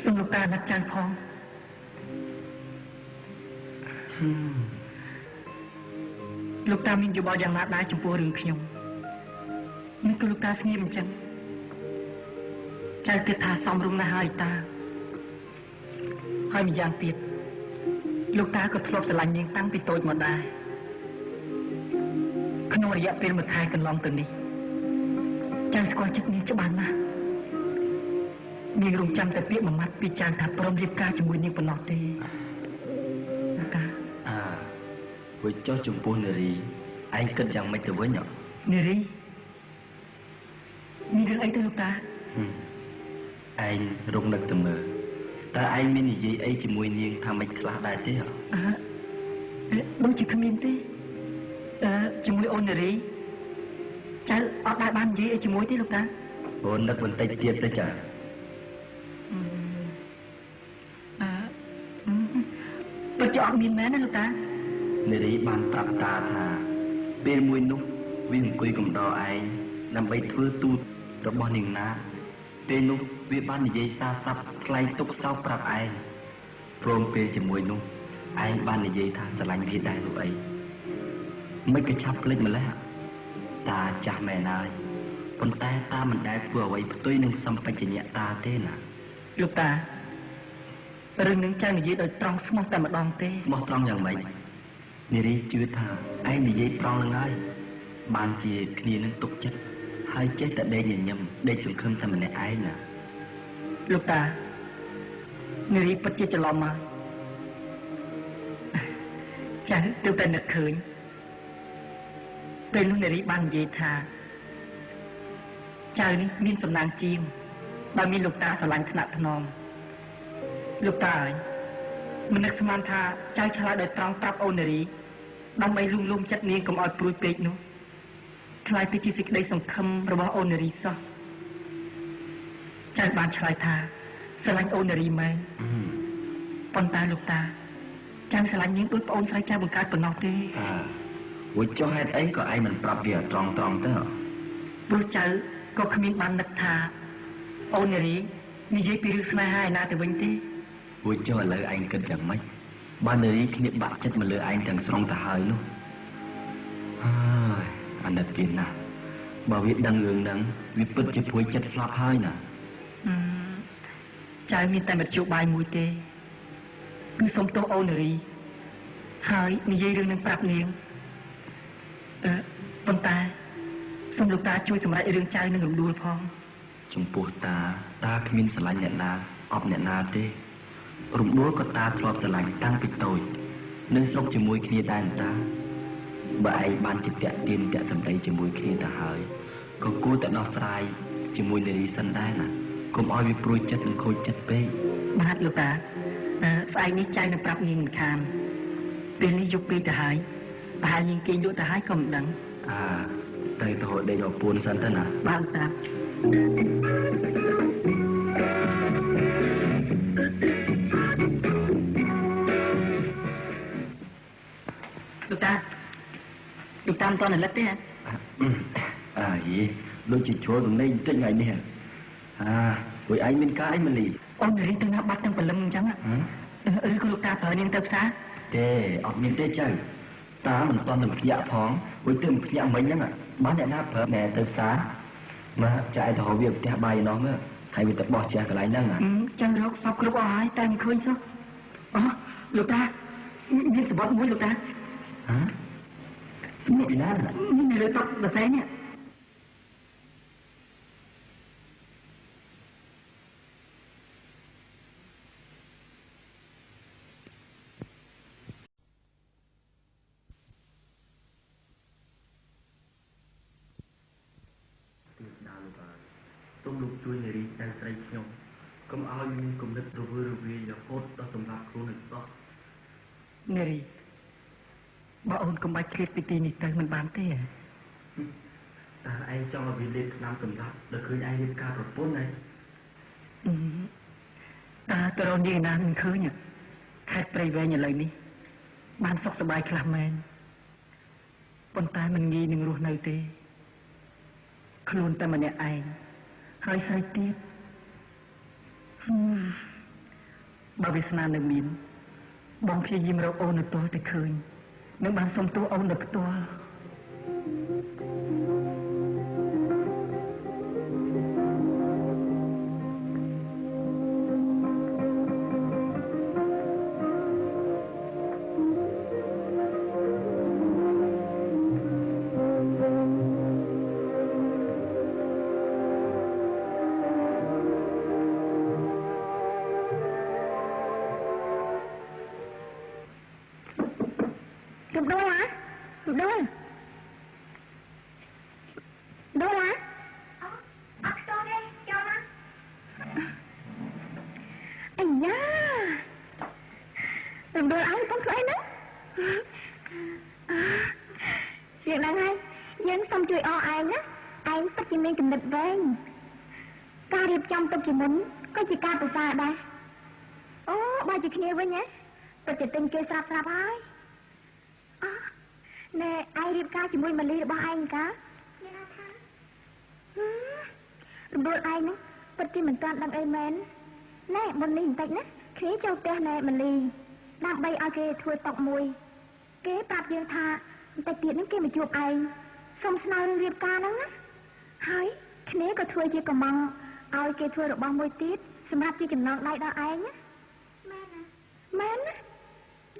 សូមលោកតាណាត់ចាងផងលោកតាមានយោបល់យ៉ាងណាដែរចំពោះរឿងខ្ញុំនេះគឺលោកតាស្ងៀមអញ្ចឹងចៅគិតថាសមរម្យណាស់ហើយតាហើយម្យ៉ាងទៀតលោកតាក៏ធ្លាប់ស្រឡាញ់នាងតាំងពីតូចមកដែរក្នុងរយៈពេលមួយខែកន្លងទៅនេះចៅស្គាល់ចិត្តនាងច្បាស់ណាស់នាងរងចាំតែពាក្យមួយម៉ាត់ពីចាងថាព្រមរៀបការជាមួយនាងប៉ុណ្ណោះទេតាអើរួចចុះចំពោះនារីឯងគិតយ៉ាងម៉េចទៅវិញនារីមានរឿងអីទៅលោកតាឯងរងនឹកទៅមើលតើឯងមាននិយាយអីជាមួយនាងថាម៉េចខ្លះដែរទេអឺដូចជាគ្មានទេអឺជាមួយអូននារីចៅអត់ដែលបាននិយាយអីជាមួយទេលោកតាអូននឹកបន្តិចទៀតទៅចាពិតជាអត់មានមែនណាលោកតានារីបានប្រាប់តាថាពេលមួយនោះវាអង្គុយកំដរឯងដើម្បីធ្វើទូតរបស់នាងណាពេលនោះវាបាននិយាយសារស័ព្ទថ្លែងទុកសោកប្រាប់ឯងព្រមពេលជាមួយនោះឯងបាននិយាយថាស្រឡាញ់វាដែរលោកអីមិនក៏ឆាប់ភ្លេចម្ល៉េះតាចាស់មែនហើយប៉ុន្តែតាមិនដែលធ្វើអ្វីផ្ទុយនឹងសម្បជញ្ញៈតាទេណាលោកតារឿងនឹងចៅនិយាយដោយត្រង់ស្មោះតែម្ដងទេស្មោះត្រង់យ៉ាងម៉េចនារីជឿថាឯងនិយាយត្រង់នឹងហើយបានជាគ្នានឹងទុកចិត្តហើយចេះតែដេកញញឹមដេកសង្ឃឹមតែម្នាក់ឯងណាលោកតានារីពិតជាច្រឡំមកចៅទើបតែនឹកឃើញពេលនោះនារីបាននិយាយថាចៅនេះមានសំណាងជាងបើមានលោកតាស្រឡាញ់ថ្នាក់ថ្នមលោកតាអើយមិននឹកស្មានថាចៅឆ្លើយដោយត្រង់ប្រាប់អូននារីដើម្បីលួងលោមចិត្តនាងកុំឲ្យព្រួយពេកនោះឆ្លើយទៅជាសេចក្តីសង្ឃឹមរបស់អូននារីសោះចៅបានឆ្លើយថាស្រឡាញ់អូននារីមែនប៉ុន្តែលោកតាចៅស្រឡាញ់នាងដូចប្អូនស្រីចៅបង្កើតប៉ុណ្ណោះទេរួចចុះហេតុអីក៏ឯងមិនប្រាប់វាត្រង់ត្រង់ទៅព្រោះចៅក៏គ្មានបាននឹកថាអូននារីនិយាយពីរឿងស្នេហាឯណាទៅវិញទេរួចចុះឥឡូវឯងគិតយ៉ាងម៉េចបាននារីគ្នាបាក់ចិត្តមកលើឯងទាំងស្រុងទៅហើយនោះហើយអាណិតវាណាស់បើវាដឹងរឿងហ្នឹងវាពិតជាព្រួយចិត្តស្លាប់ហើយណាចៅមានតែមធ្យោបាយមួយទេគឺសុំទោសអូននារីហើយនិយាយរឿងនឹងប្រាប់នាងប៉ុន្តែសូមលោកតាជួយសម្រេចរឿងចៅនឹងរំដួលផងចំពោះតាតាគ្មានស្រឡាញ់អ្នកណាអបអ្នកណាទេរំដួលក៏តាធ្លាប់ស្រឡាញ់តាំងពីតូចនៅស្រុកជាមួយគ្នាដែរតាបើឯងបានជាតាក់ទានតាក់សម្ដីជាមួយគ្នាទៅហើយក៏គួរតែដោះស្រាយជាមួយនារីសិនដែរណាកុំឲ្យវាព្រួយចិត្តនិងខូចចិត្តពេកបាទលោកតាស្អែកនេះចៅនឹងប្រាប់នាងមិនខានពេលនេះយប់ពេកទៅហើយប្រហែលនាងគេងលក់ទៅហើយក៏មិនដឹងអើទៅទៅដេកដល់ពួនសិនទៅណាបាទតាលោកតាលោកតាមិនតន់លិតទេអើយដូចជាជ្រុលទំនេរបន្តិចថ្ងៃនេះអាព្រោះឯងមានការអីមលីអូនរៀនទៅណាបាត់ទាំងព្រលឹមអញ្ចឹងឬក៏លោកតាប្រើនាងទៅផ្សារទេអត់មានទេចៅតាមិនតន់នឹងភ្ញាក់ផងព្រោះទៅភ្ញាក់មិញហ្នឹងបានអ្នកណាប្រើណែទៅផ្សារមកចែកទៅរកវាផ្ទះបាយនោះមើលហើយវាទៅបោះជះកន្លែងហ្នឹងចឹងរកសពគ្រប់អស់ហើយតែមិនឃើញសោះអូលោកតាមានសម្បត្តិមួយលោកតាហ៎មកពីណានេះលើតុដសែនេះ ឲ្យមានគំនិតរវើរវាយរហូតដល់សម្រាប់ខ្លួននឹងសោះនារីបើអូនកុំបាច់ឃ្លាតពីទីនេះទៅមិនបានទេតើឯងចង់ឲ្យវាលេបថ្នាំសម្រាប់ដល់ឃើញឯងរៀបការប្រពន្ធហើយតើទៅរកនាងណាមិនឃើញខេត្តព្រៃវែងឥឡូវនេះបានសុខសប្បាយខ្លះមែនប៉ុន្តែមិនងាយនឹងរស់នៅទេខ្លួនតែម្នាក់ឯងហើយស្រីទៀតបើវាសនានៅមានបងព្យាយាមរកអូននៅទល់តែឃើញនឹងបានសុំទោសអូននៅផ្ទាល់ ធ្វើតុកមួយគេប្រាប់យើងថាបន្តិចទៀតនឹងគេមកជួបឯងសុំស្នើរឿងរៀបការហ្នឹងណាហើយគ្នាក៏ធ្វើជាកំងឲ្យគេធ្វើរបស់មួយទៀតសម្រាប់ជាចំណងដៃដល់ឯងណាមែនណាមែនណា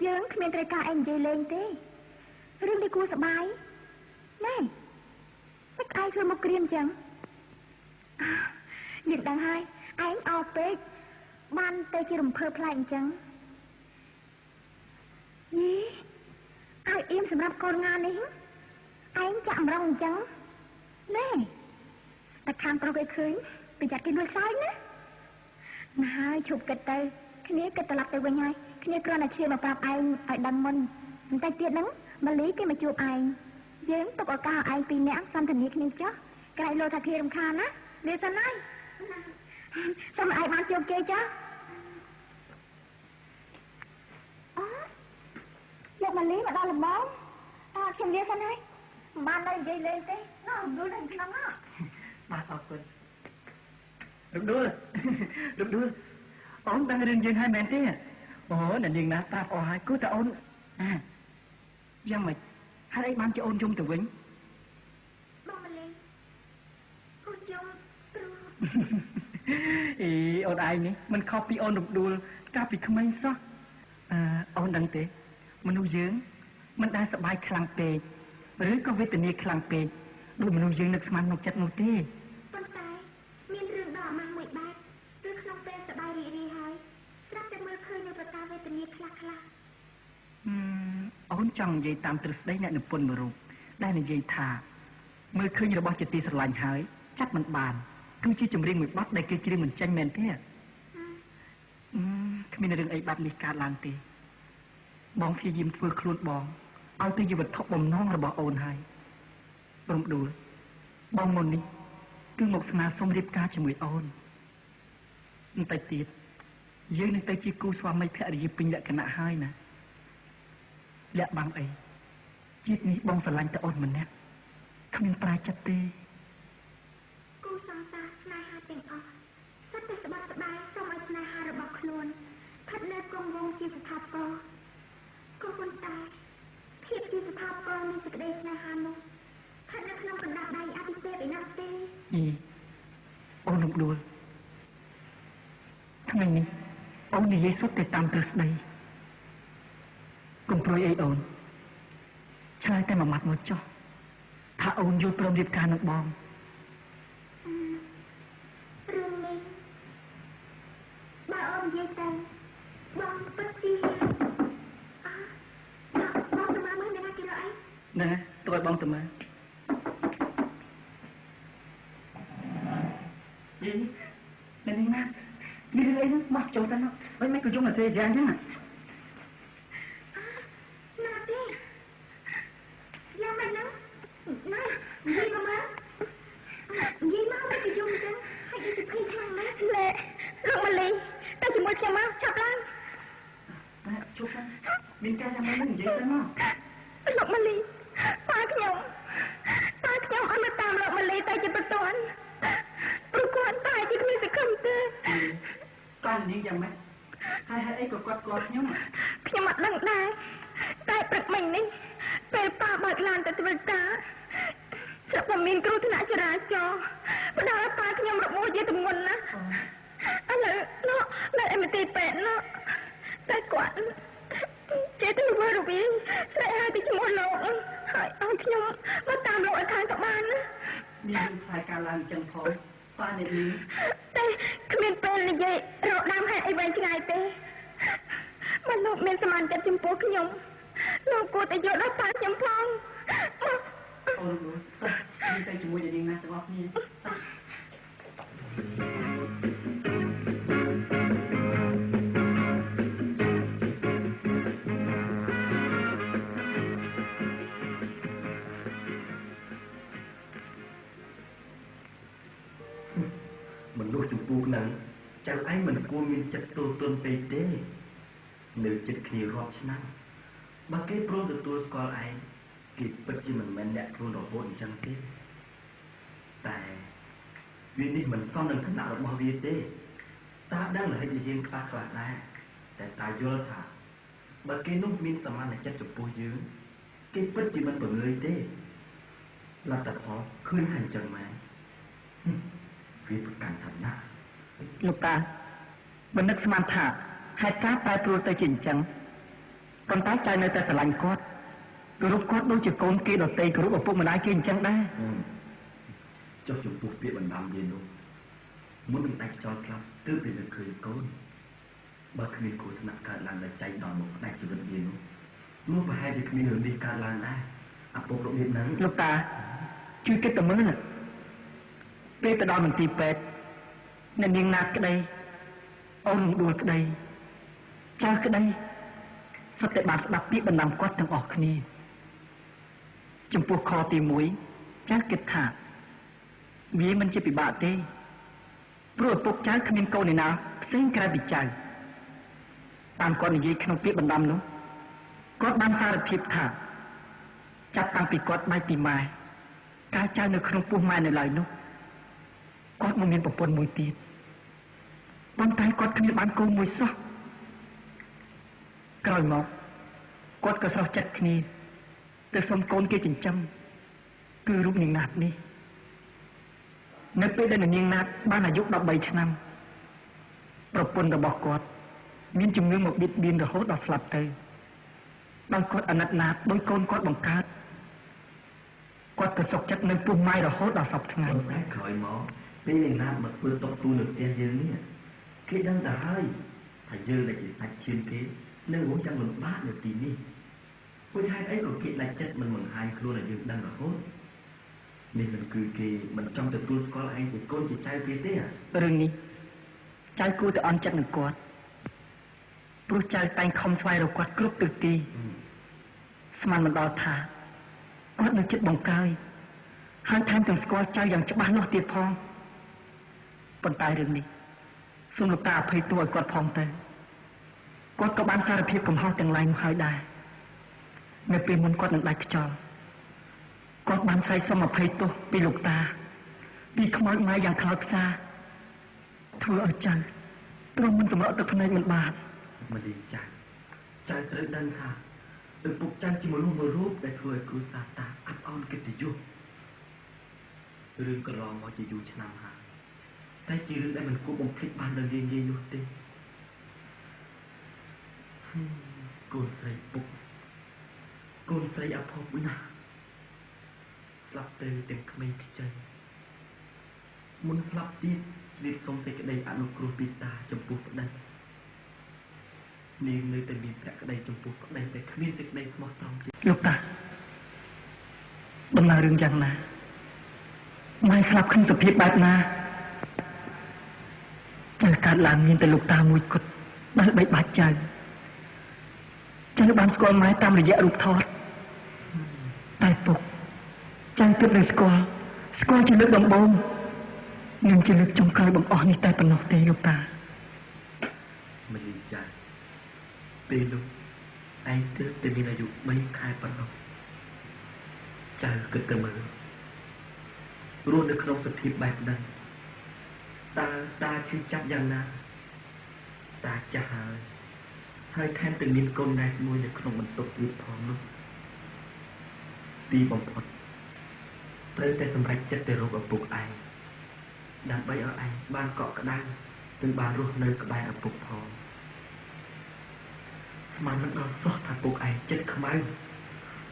យើងគ្មានត្រូវការឯងនិយាយលេងទេរឿងនេះគួរសប្បាយណែមិនឯងធ្វើមកក្រៀមចឹងយើងដឹងហើយឯងអោពេកបានទៅជារំភើបប្លែកអញ្ចឹងយីឲ្យអៀមសម្រាប់កូនងានេះឯងចាក់ម្រងអញ្ចឹងណែតែខាងប្រុសគេឃើញប្រយ័ត្នគេលួចសើចណាណាហើយឈប់គិតទៅគ្នាគិតត្រឡប់ទៅវិញហើយគ្នាគ្រាន់តែឈាមមកប្រាប់ឯងឲ្យដឹងមុនបន្តិចទៀតហ្នឹងម៉ាលីគេមកជួបឯងយើងទុកឱកាសឲ្យឯងពីរនាក់សន្ទនាគ្នាចុះក្រែងលោថាគ្នារំខានណាលាសិនហើយសូមឲ្យឯងបានជួបគេចុះលោកម៉ាលីមកដល់ល្មមអើខ្ញុំលាសិនហើយមិនបាននៅនិយាយលេងទេណោះរំដួលនៅក្នុងហ៎បាទអរគុណរំដួលរំដួលអូនដឹងរឿងយើងហើយមែនទេអូអ្នកនាងណាប្រាប់អស់ហើយគូតែអូនអាយ៉ាងម៉េចហេតុអីបានជាអូនយំទៅវិញបងម៉ាលីអូនយំព្រោះអីអូនឯងនេះមិនខុសពីអូនរំដួលកាលពីក្មេងសោះអឺអូនដឹងទេមនុស្សយើងមិនដែលសប្បាយខ្លាំងពេកឬក៏វេទនាខ្លាំងពេកដូចមនុស្សយើងនឹកស្មានក្នុងចិត្តនោះទេប៉ុន្តែមានរឿងដ៏អាម៉ាស់មួយបែបគឺក្នុងពេលសប្បាយរីករាយហើយស្រាប់តែមើលឃើញនៅប្រការវេទនាខ្លះខ្លះអូនចង់និយាយតាមទ្រឹស្ដីអ្នកនិពន្ធមួយរូបដែលនិយាយថាមើលឃើញរបស់ជាទីស្រឡាញ់ហើយចាប់មិនបានគឺជាចម្រៀងមួយបទដែលគេច្រៀងមិនចេញមែនទេគ្មានរឿងអីបែបនេះកើតឡើងទេបងព្យាយាមធ្វើខ្លួនបងឲ្យទៅជាវត្ថុបំណងរបស់អូនហើយរំដួលបងមុននេះគឺមកស្នើសុំរៀបការជាមួយអូនបន្តិចទៀតយើងនឹងទៅជាគូស្វាមីភរិយាពេញលក្ខណៈហើយណាលាក់បាំងអីជាតិនេះបងស្រឡាញ់តែអូនម្នាក់គ្មានប្រែចិត្តទេគូសង្សារស្នេហាទាំងអស់សុទ្ធតែស្បត់ស្បាយសូមឲ្យស្នេហារបស់ខ្លួនស្ថិតនៅគង់វង្សជាស្ថាពរក៏ប៉ុន្តែភាពជាស្ថាពរនៃសេចក្តីស្នេហានោះស្ថិតនៅក្នុងកណ្ដាប់ដៃអតិទេពឯណោះទេអីអូនរំដួលថ្ងៃនេះអូននិយាយសុទ្ធតែតាមទ្រឹស្ដីកុំព្រួយអីអូនឆ្លើយតែមួយម៉ាត់មកចុះថាអូនយល់ព្រមរៀបការនឹងបងរឿងនេះបើអូននិយាយទៅបងពិតជាបងទៅមើលមានណាគេរកអីណែទុកឲ្យបងទៅមើលយីអ្នកនាងណាមានរឿងអី មិនក៏យំអត់ទេយ៉ាងហ្នឹងណាទេយ៉ាងម៉េចហ្នឹងណានិយាយមកមកនិយាយមកមិនក៏យំចឹងហើយដូចជាភ័យខ្លាំងណាស់លេលោកម្លីទៅជាមួយខ្ញុំមកឆាប់ឡើងជប់មានការយ៉ាងម៉េចហ្នឹងនិយាយទៅមកលោកម្លីប៉ាខ្ញុំអត់មកតាមលោកម្លីតែជាប្រទាន់ព្រោះគាត់តែជាគ្មានសង្ឃឹមទេតើនាងយ៉ាងម៉េចហើយហេតុអីក៏គាត់ស្គាល់ខ្ញុំខ្ញុំអត់ដឹងដែរតែព្រឹកមិញនេះពេលប៉ាបើកឡានទៅធ្វើការស្រាប់តែមានគ្រោះថ្នាក់ចរាចរណ៍ផ្ដល់ប៉ាខ្ញុំរបួសជាទម្ងន់ណាស់ឥឡូវនោះនៅឯមន្ទីរពេទ្យនោះតែគាត់ចេះតែរវើរវាយស្រែកហៅពីឈ្មោះលោកហើយឲ្យខ្ញុំមកតាមលោកឲ្យខាងក៏បានណាមានរឿងខ្លាយការឡើងចឹងផងប៉ាអ្នកនាងតែគ្មានពេលនិយាយរកដើមហេតុអីវែងឆ្ងាយទេបើលោកមានសមានចិត្តចំពោះខ្ញុំលោកគួរតែយល់ដល់ប៉ាខ្ញុំផងអូនលោកនិយាយទៅជាមួយអ្នកនាងណាទាំងអស់គ្នាមនុស្សចំពោះនឹងចៅឯងមិនគួរមានចិត្តទោសទន់ពេកទេនៅចិត្តគ្នារាប់ឆ្នាំបើគេព្រមទទួលស្គាល់ឯងគេពិតជាមិនមែនអ្នកខ្លួនរហូតអញ្ចឹងទេតែវានេះមិនសមនឹងឋានៈរបស់វាទេតាដឹងលហិតលហៀងខ្លះខ្លះដែរតែតាយល់ថាបើគេនោះមានសមានចិត្តចំពោះយើងគេពិតជាមិនពងើយទេលទ្ធផលឃើញថាអញ្ចឹងមែនវាប្រកាន់ឋានៈលោកតាមិននឹកស្មានថាហេតុការណ៍ប្រែប្រួលទៅជាអញ្ចឹងប៉ុន្តែចៅនៅតែស្រឡាញ់គាត់គោរពគាត់ដូចជាកូនគេដទៃគោរពឪពុកម្ដាយគេអញ្ចឹងដែរចុះចំពោះពាក្យបណ្ដាំវានោះមុននឹងដាច់ខ្យល់ស្លាប់ទើបវានឹកឃើញកូនបើគ្មានគ្រោះថ្នាក់កើតឡើងដល់ចៃដល់មកផ្ដាច់ជីវិតវានោះនោះប្រហែលជាគ្មានរឿងនេះកើតឡើងដែរឪពុករបៀបហ្នឹងលោកតាជួយគិតទៅមើលពេលទៅដល់មន្ទីរពេទ្យអ្នកនាងណាតក្តីអូនដួលក្តីចៅក្តីសុទ្ធតែបានស្ដាប់ពាក្យបណ្ដាំគាត់ទាំងអស់គ្នាចំពោះខទី1ចៅគិតថាវាមិនជាពិបាកទេព្រោះឪពុកចៅគ្មានកូនឯណាផ្សេងក្រៅពីចៅតាមគាត់និយាយក្នុងពាក្យបណ្ដាំនោះគាត់បានសារភាពថាចាប់តាំងពីគាត់បែកពីម៉ែកាលចៅនៅក្នុងពោះម៉ែនៅឡើយនោះគាត់មកមានប្រពន្ធមួយទៀតប៉ុន្តែគាត់គ្មានបានកូនមួយសោះក្រោយមកគាត់ក៏ស្រស់ចិត្តគ្នាទៅសុំកូនគេចិញ្ចឹមគឺរូបនាងណាតនេះនៅពេលដែលនាងណាតបានអាយុ13ឆ្នាំប្រពន្ធរបស់គាត់មានជំងឺមកបៀតបៀនរហូតដល់ស្លាប់ទៅដោយគាត់អាណិតណាតដោយកូនគាត់បង្កើតគាត់ក៏សុខចិត្តនៅពោះម៉ែរហូតដល់សព្វថ្ងៃតែក្រោយមកពេលនាងណាតមកធ្វើតុកទូនៅផ្ទះយើងនេះគេដឹងទៅហើយថាយើងដែលជាសាច់ឈាមគេនៅរងចាំលំបាកនៅទីនេះព្រោះហេតុអីក៏គេដាច់ចិត្តមិនបង្ហាញខ្លួនឲ្យយើងដឹងរហូតនេះមិនគឺគេមិនចង់ទទួលស្គាល់ឯងជាកូនជាចៅគេទេរឿងនេះចៅគួរតែអន់ចិត្តនឹងគាត់ព្រោះចៅតែងខំស្វែងរកគាត់គ្រប់ទិសទីស្មានមិនដល់ថាគាត់នៅចិត្តបង្កើយហើយថែមទាំងស្គាល់ចៅយ៉ាងច្បាស់លាស់ទៀតផងប៉ុន្តែរឿងនេះសូមលោកតាអភ័យទោសឲ្យគាត់ផងទៅគាត់ក៏បានសារភាពកំហុសទាំងឡាយនោះហើយដែរនៅពេលមុនគាត់នឹងដាច់ខ្យល់គាត់បានស្រែកសុំអភ័យទោសពីលោកតាពីខ្មោចម៉ែយ៉ាងខ្លោចផ្សាធ្វើឲ្យចៅទ្រាំមិនសម្រក់ទឹកភ្នែកមិនបានមលីចាស់ចៅត្រូវដឹងថាឪពុកចៅជាមនុស្សមួយរូបដែលធ្វើឲ្យគ្រួសារតាអាប់អោនកិត្តិយសរឿងកន្លងមកជាយូរឆ្នាំហើយតែជារឿងដែលមិនគួរបំភ្លេចបានដល់ងាយៗនោះទេកូនស្រីពុកកូនស្រីអភ័ព្វណាស់ស្លាប់ទៅទាំងក្មេងខ្ចីមុនស្លាប់ទៀតរៀបសុំសេចក្តីអនុគ្រោះពីតាចំពោះប្តីនាងនៅតែមានភក្តីចំពោះប្តីតែគ្មានសេចក្តីស្មោះត្រង់ជាលោកតាដំណើររឿងយ៉ាងណាម៉ែស្លាប់ក្នុងសភាពបែបណាចៅកើតឡើងមានតែលោកតាមួយគត់ ដែលបីបាច់ចៅចៅបានស្គាល់ម៉ែតាមរយៈរូបថតតែពុកចៅទើបនឹងស្គាល់ជាលើកដំបូងនិងជាលើកចុងក្រោយបង្អស់នេះតែប៉ុណ្ណោះទេលោកតាមលីចាពេលនោះឯងទើបតែមានអាយុ3ខែប៉ុណ្ណោះចៅគិតទៅមើលរស់នៅក្នុងសភាពបែបហ្នឹងតាឈឺចាប់យ៉ាងណាតាចាស់ហើយថែមទាំងមានកូនណែតមួយនៅក្នុងបន្ទប់ទៀតផងនោះទីបំផុតត្រូវតែសម្រេចចិត្តទៅរកឪពុកឯងដើម្បីឲ្យឯងបានកក់ក្ដៅនិងបានរស់នៅក្បែរឪពុកផងស្មានមិនដល់សោះថាពុកឯងចិត្តខ្មៅ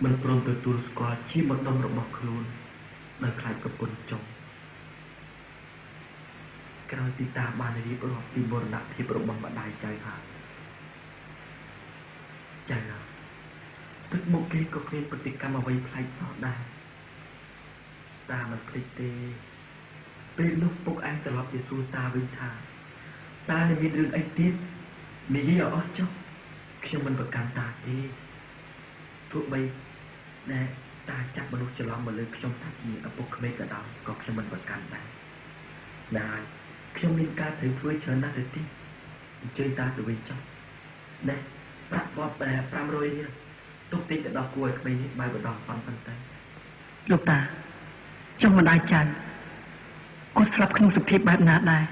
មិនព្រមទទួលស្គាល់ជាម្ដុំរបស់ខ្លួនដោយខ្លាចប្រពន្ធចុងក្រោយពីតាបានរៀបរាប់ពីមរណភាពរបស់ម្ដាយចៅហើយចៅទឹកមុខគេក៏គ្មានប្រតិកម្មអ្វីប្លែកសោះដែរតាមិនភ្លេចទេពេលនោះពុកឯងត្រឡប់ទៅសួរតាវិញថាតានៅមានរឿងអីទៀតនិយាយឲ្យអស់ចុះខ្ញុំមិនប្រកាន់តាទេទោះបីដែលតាចាប់មនុស្សច្រឡំមកលើខ្ញុំថាជាឪពុកក្មេកក៏ដោយក៏ខ្ញុំមិនប្រកាន់ដែរណាខ្ញុំមានការត្រូវធ្វើច្រើនណាស់ទៅទៀតអញ្ជើញតាទៅវិញចុះណែប្រាក់បប500រៀលទុកតិចទៅដល់គួរឲ្យក្មេងនេះបើបដោះប៉ុណ្ណឹងទៅលោកតាចុះម្ដាយចៅគាត់ស្លាប់ក្នុងសភាពបែបណាដែរ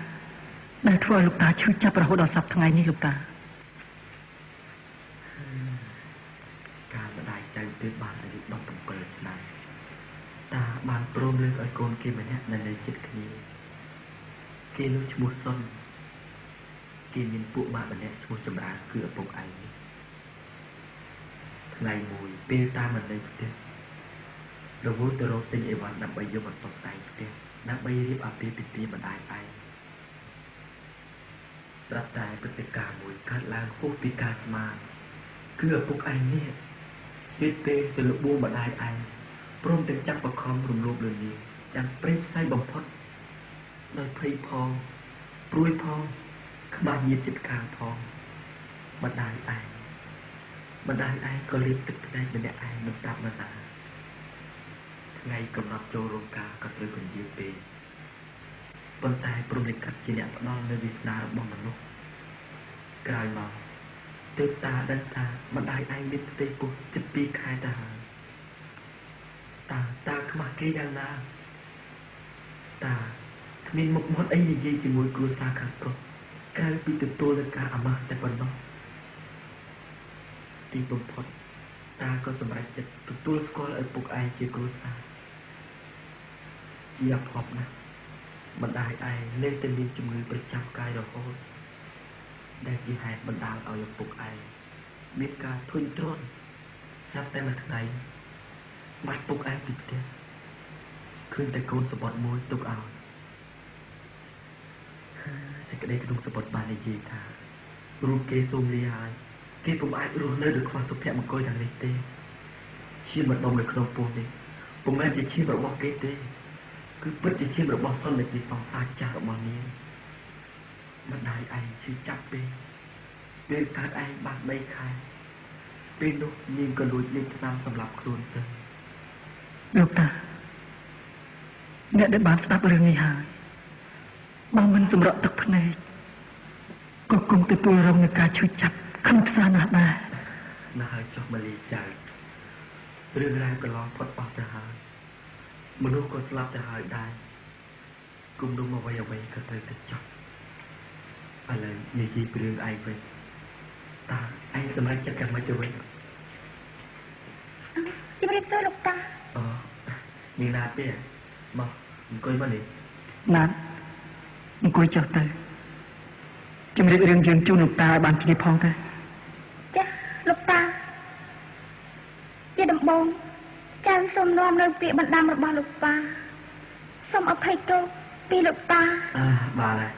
ដែលធ្វើឲ្យលោកតាឈឺចាប់រហូតដល់សប្តាហ៍ថ្ងៃនេះលោកតាកាលម្ដាយចៅទើបបានអាយុ17ឆ្នាំតាបានព្រមលើកឲ្យកូនគេម្នាក់នៅជិតគ្នាគេនោះឈ្មោះសុនគេមានពួកម៉ាក់ម្នាក់ឈ្មោះចម្រើនគឺឪពុកឯងថ្ងៃមួយពេលតាមិននៅផ្ទះរវល់ទៅរកទិញអីវ៉ាន់ដើម្បីយកមកតុបតែងផ្ទះដើម្បីរៀបអាពាហ៍ពិពាហ៍ម្ដាយឯងស្រាប់តែព្រឹត្តិការណ៍មួយកើតឡើងហួសពីការស្មានគឺឪពុកឯងនេះទៀតទេទៅលបួម្ដាយឯងព្រមទាំងចាប់បខំរំលោភលើនាងយ៉ាងព្រៃផ្សៃបំផុតដោយភ័យផងព្រួយផងខ្មាស់ញៀនចិត្តខាងផងម្ដាយឯងក៏លេបទឹកភ្នែកម្នាក់ឯងមិនប្រាប់នរណាថ្ងៃកំណត់ចូលរោងការក៏ត្រូវពន្យាពេលប៉ុន្តែព្រមលិខិតជាអ្នកផ្ដល់នៅវាសនារបស់មនុស្សក្រោយមកទើបតាដឹងថាម្ដាយឯងមានផ្ទៃពោះជិត2ខែទៅហើយតាខ្មាស់គេយ៉ាងណាតាគ្មានមុខមាត់អីនិយាយជាមួយគ្រួសារខាងប្រុសក្រៅពីទទួលនឹងការអាម៉ាស់តែប៉ុណ្ណោះទីបំផុតតាក៏សម្រេចចិត្តទទួលស្គាល់ឪពុកឯងជាគ្រួសារជាអភ័ព្វណាស់ម្ដាយឯងនៅតែមានជំងឺប្រចាំកាយរហូតដែលជាហេតុបណ្ដាលឲ្យឪពុកឯងមានការធុញទ្រាន់ចាប់តែមួយថ្ងៃបាត់ពុកឯងពីផ្ទះឃើញតែកូនសបុតមួយទុកឲ្យសេចក្តីក្នុងសបុតបាននិយាយថារូបគេសូមលាហើយគេពុំអាចរស់នៅដោយខ្វះសុភមង្គលយ៉ាងនេះទេឈាមម្ដុំនៅក្នុងពោះនេះពុំមែនជាឈាមរបស់គេទេគឺពិតជាឈាមរបស់សុនដែលជាសង្សារចាស់របស់នាងម្ដាយឯងឈឺចាប់ពេកពេលកើតឯងបាន3ខែពេលនោះនាងក៏លួចលេបថ្នាំសម្រាប់ខ្លួនទៅលោកតាអ្នកដែលបានស្ដាប់រឿងនេះហើយបើមិនសម្រក់ទឹកភ្នែកក៏គង់ទទួលរងនឹងការឈឺចាប់ខឹងផ្សាណាស់ដែរណាស់ហើយចុះមលីចៅរឿងរ៉ាវកន្លងផុតអស់ទៅហើយមនុស្សក៏ស្លាប់ទៅហើយដែរគុំនុំអ្វីក៏ត្រូវតែចប់ឥឡូវនិយាយពីរឿងឯងវិញតើឯងសម្រេចចិត្តយ៉ាងម៉េចទៅវិញជំរាបសួរលោកតាអូនាងណាទេមកអង្គុយមកនេះណាអង្គុយចុះទៅជំរាបរឿងយើងជូនលោកតាឲ្យបានជ្រាបផងទៅចាលោកតាជាដំបូងចៅសូមនាំនៅពាក្យបណ្ដាំរបស់លោកប៉ាសូមអភ័យទោសពីលោកតាបាទហើយ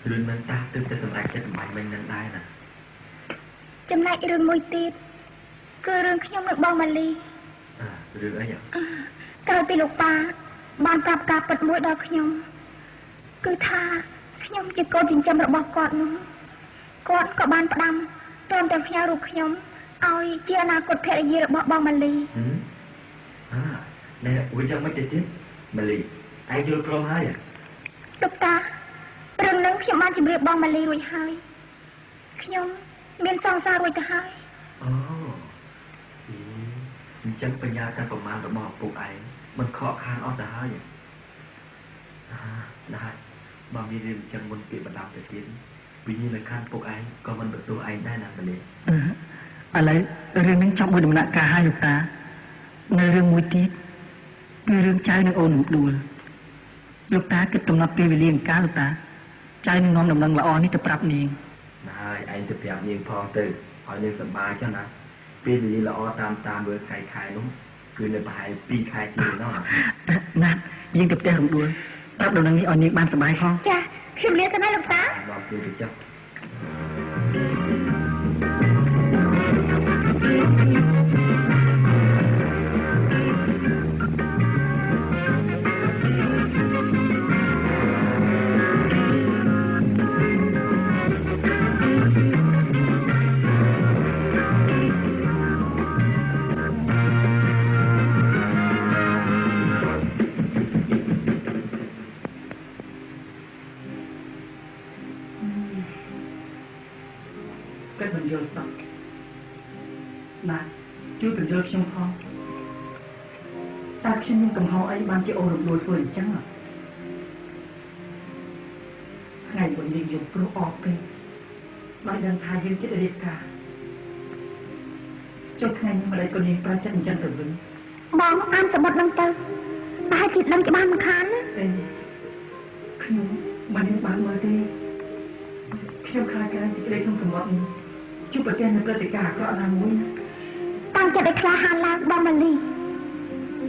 រឿងនឹងតាទើបតែសម្រេចចិត្តអំបញ្ញមិញនឹងដែរណាចំណែករឿងមួយទៀតគឺរឿងខ្ញុំនិងបងម៉ាលីរឿងអីក្រោយពីលោកប៉ាបានប្រាប់ការពិតមួយដល់ខ្ញុំគឺថាខ្ញុំជាកូនចិញ្ចឹមរបស់គាត់នោះ គាត់ក៏បានផ្ដាំព្រមទាំងផ្ញើរូបខ្ញុំឲ្យជាអនាគតភរិយារបស់បងម៉ាលី អាណែវាយ៉ាងម៉េចទៅទៀតម៉ាលីឯងយល់ព្រមហើយលោកតារឿងនឹងខ្ញុំបានជម្រាបបងម៉ាលីរួចហើយខ្ញុំមានសង្សាររួចទៅហើយអូអញ្ចឹងបញ្ញាតែប្រមាណរបស់ឪពុកឯងមិនខកខានអស់ទៅហើយណាបើមានរឿងអញ្ចឹងមុនពាក្យបណ្ដាំទៅទៀតវិញ្ញាណខណ្ឌពុកឯងក៏មិនបន្ទោសឯងដែរណាម៉ាលីឥឡូវរឿងនឹងចប់មួយដំណាក់កាលហើយលោកតានៅរឿងមួយទៀតគឺរឿងចៅនិងអូនរំដួលលោកតាគិតកំណត់ពេលវេលាអង្ការលោកតាចៅនឹងនាំដំណឹងល្អនេះទៅប្រាប់នាងណាហើយឯងទៅប្រាប់នាងផងទៅឲ្យនាងសប្បាយចុះណាពេលវេលាល្អតាមតាមមើលថ្ងៃខែនោះគឺនៅប្រហែល2ខែជាងនោះណាយើងទៅផ្ទះរំដួលប្រាប់ដំណឹងនេះឲ្យនាងបានសប្បាយផងចាខ្ញុំលាទៅណាលោកតាបងជួយទៅចុះ ជួយបញ្យល់ខ្ញុំផងតើខ្ញុំមានកំហុសអីបានជាអូនរំដួលធ្វើអញ្ចឹងថ្ងៃមុនយើងយំព្រោះអស់ពេកបើដឹងថាយើងចិត្តរៀបការចុះថ្ងៃនេះម្ដេចក៏នាងប្រចិត្តអញ្ចឹងទៅវិញបងអានសម្បត្តិនឹងទៅប្រហែលជាដឹងច្បាស់មិនខានណាអេខ្ញុំមិនបានមើលទេខ្ញុំខ្លាចការសេចក្តីក្នុងសម្បត្តិនេះជួបប្រទះនៅព្រឹត្តិការណ៍អាក្រក់ណាមួយណាតាំងចិត្តឲ្យក្លាហានឡើងបងម៉ាលី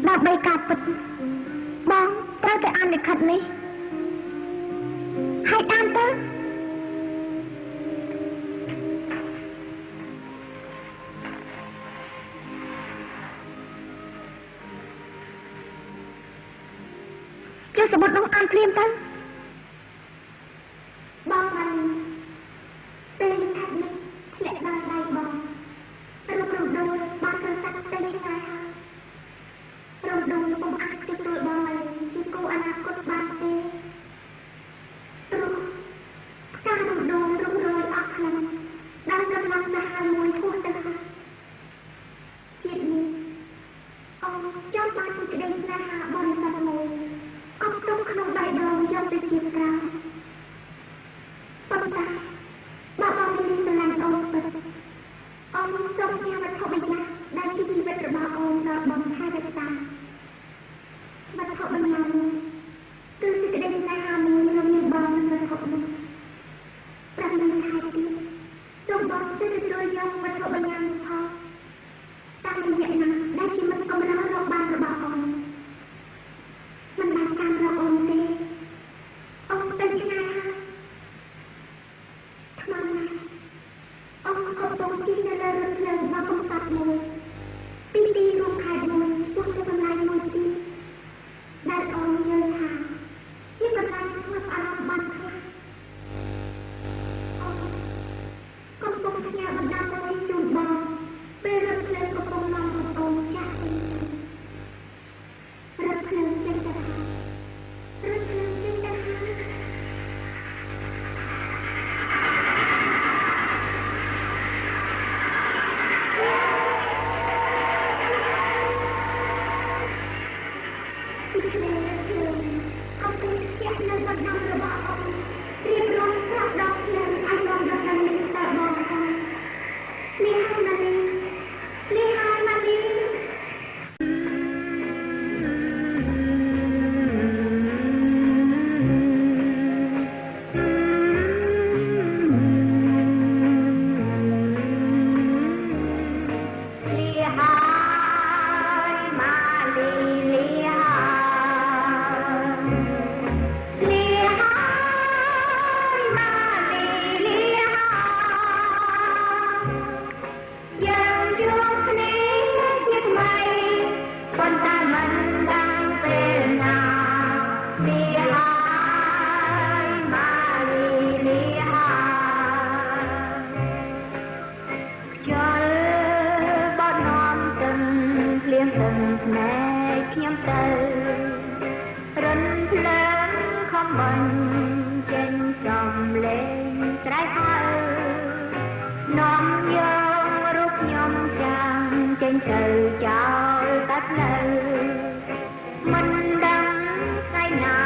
ដើម្បីការពិតបងត្រូវតែអានលិខិតនេះហើយអានទៅជួយសម្បត្តិនោះអានភ្លាមទៅបងម៉ាលីពេលលិខិតនេះធ្លាក់ដល់ដៃបងរូបរំដួលបានត្រូវសាត់ទៅឆ្ងាយហើយរំដួលពុំអាចទទួលបងម៉ាលីជាគូអនាគតបានទេព្រោះផ្ការំដួលរុំរយអស់ក្លិនដល់កម្លាំងសាហាវមួយហួសទៅហើយជាតិនេះអូនចង់បានសេចក្តីស្នេហាបរិសុទ្ធមួយកុំទុំក្នុងបេះដូងយកទៅជាក្រៅប៉ុន្តែបើបងមានស្រឡាញ់អូនពិតអូនសូមផ្ញើវត្ថុម្យ៉ាងដែលជាជីវិតរបស់អូនដល់បងថែរក្សាវត្ថុម្យ៉ាងនោះគឺសេចក្តីស្នេហាមួយរវាងបងនិងវត្ថុនោះ7ខែទៀតសូមបងទៅទទួលយកវត្ថុម្យ៉ាងនោះផងតាមរយៈណាដែលជាមិត្តកម្ររកបានរបស់អូនមិនបានតាមរកអូនទេអូនទៅឆ្ងាយហើយថ្មណាអូនកំពុងជិះនៅលើរថភ្លើងដ៏កំសត់មួយពីទីរួមខេត្តមួយឆ្ពោះទៅកន្លែងមួយទៀតដែលអូនយល់ថាជាកន្លែងធ្វើអារម្មណ៍បានខ្លះអូនកំពុងផ្ញើបណ្ដាំមួយជូនបងពេលរថភ្លើងកំពុងនាំអូនចាក់ទៅ ទឹងភ្នែកខ្ញុំទៅរិនភ្លើងខំបញ្ចេញសំលេងស្រែកហៅនាំយករូបខ្ញុំចាំងចេញទៅចោលតែផ្លូវមិនដឹងថ្ងៃណា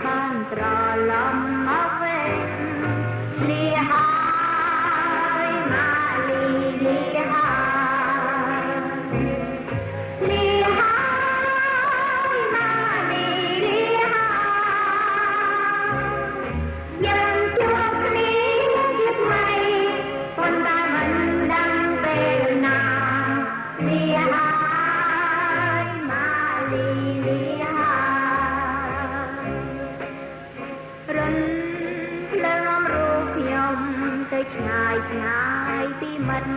បានត្រឡប់មកវិញលាហើយម៉ាលីលាហើយលាហើយម៉ាលីលាហើយយើងជួបគ្នាជាថ្មីប៉ុន្តែមិនដឹងពេលណាលាហើយម៉ាលីលាហើយរិនភ្លើងរូបខ្ញុំទៅឆ្ងាយឆ្ងាយពីមិត្ត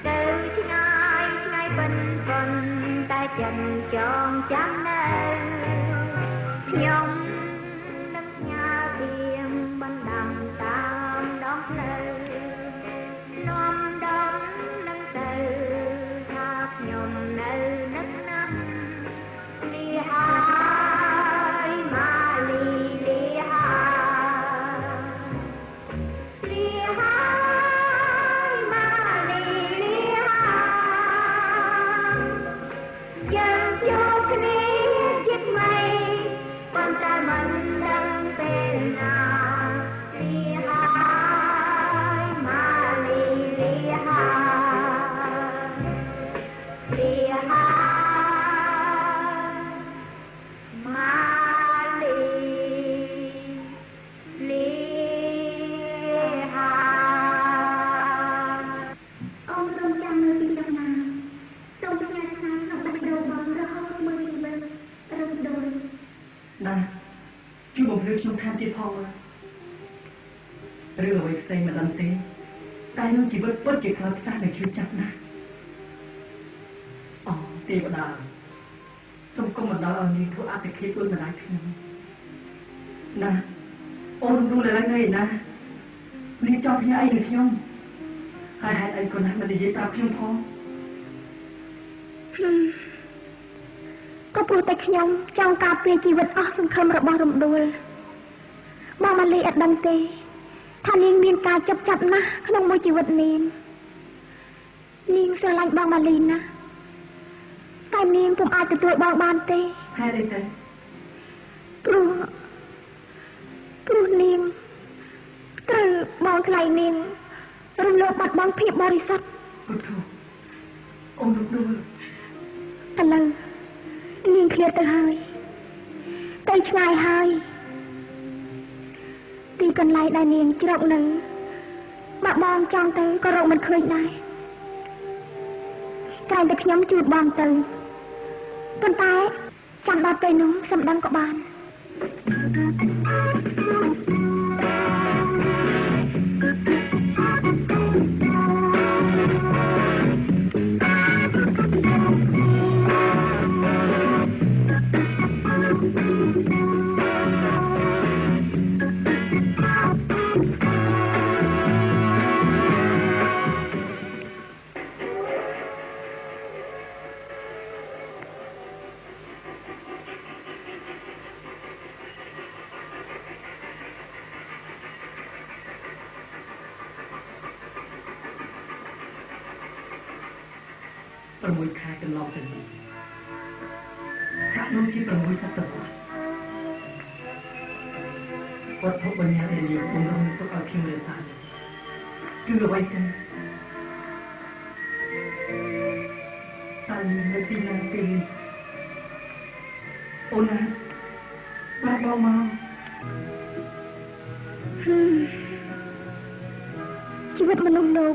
ទៅឆ្ងាយឆ្ងាយប៉ុនប៉ុនតែចិនចងចាំនៅខ្ញុំនឹងផ្ញើពីមបណ្ដាំតាមដងផ្លូវនាំដំនឹងទៅថាខ្ញុំនៅនឹកណាស់លាហើយម៉ាលីលាហើយលាហើយម៉ាលីលាហើយយើងជួបគ្នាជាថ្មីប៉ុន្តែមិនដឹងពេលណាលាហើយម៉ាលីលាហើយលាហើយម៉ាលីលាហើយអូនរងចាំនៅទីតាណាសូមផ្ញើសារក្នុងបេះដូងបងរហូតមួយជីវិតរំដួល ណាជួយបំភ្លឺខ្ញុំថែមទៀតផងរឿងអ្វីផ្សេងមិនដឹងទេតែនឹងជីវិតពិតជាខ្លោចផ្សានិងឈឺចាប់ណាស់អូទេវតាសូមកុំបណ្ដោយឲ្យនាងធ្វើអតិឃាតដូចម្ដាយខ្ញុំណាអូនរំដួលឥឡូវនេះណានាងចង់ផ្ញើអីនឹងខ្ញុំហើយហេតុអីក៏ណាស់មិននិយាយប្រាប់ខ្ញុំផង ក៏ព្រោះតែខ្ញុំចង់ការពារជីវិតអស់សង្ឃឹមរបស់រំដួលបងម៉ាលីអត់ដឹងទេថានាងមានការចាប់ចាប់ណាស់ក្នុងមួយជីវិតនាងនាងស្រឡាញ់បងម៉ាលីណាស់តែនាងពុំអាចទទួលបងបានទេ ហេតុអីទៅ ព្រោះនាងត្រូវបងថ្លៃនាងរំលោភបាត់បង់ភាពបរិសុទ្ធ ពុទ្ធអូនរំដួល ឥឡូវនាងឃ្លាតទៅហើយទៅឆ្ងាយហើយទីកន្លែងដែលនាងជ្រកនៅបើបងចង់ទៅក៏រកមិនឃើញដែរក្រែងតែខ្ញុំជួបបងទៅប៉ុន្តែចាំដល់ពេលនោះសំដឹងក៏បាន 6ខែកន្លងទៅនេះហាក់ដូចជា6សតវត្សវត្ថុបញ្ញាដែលយើងបំរុងទុកឲ្យខ្ញុំរក្សាគឺអ្វីទៅតើនៅទីណាពេលនេះអូនណាប្រាប់បងមក ជីវិតមនុស្សលោក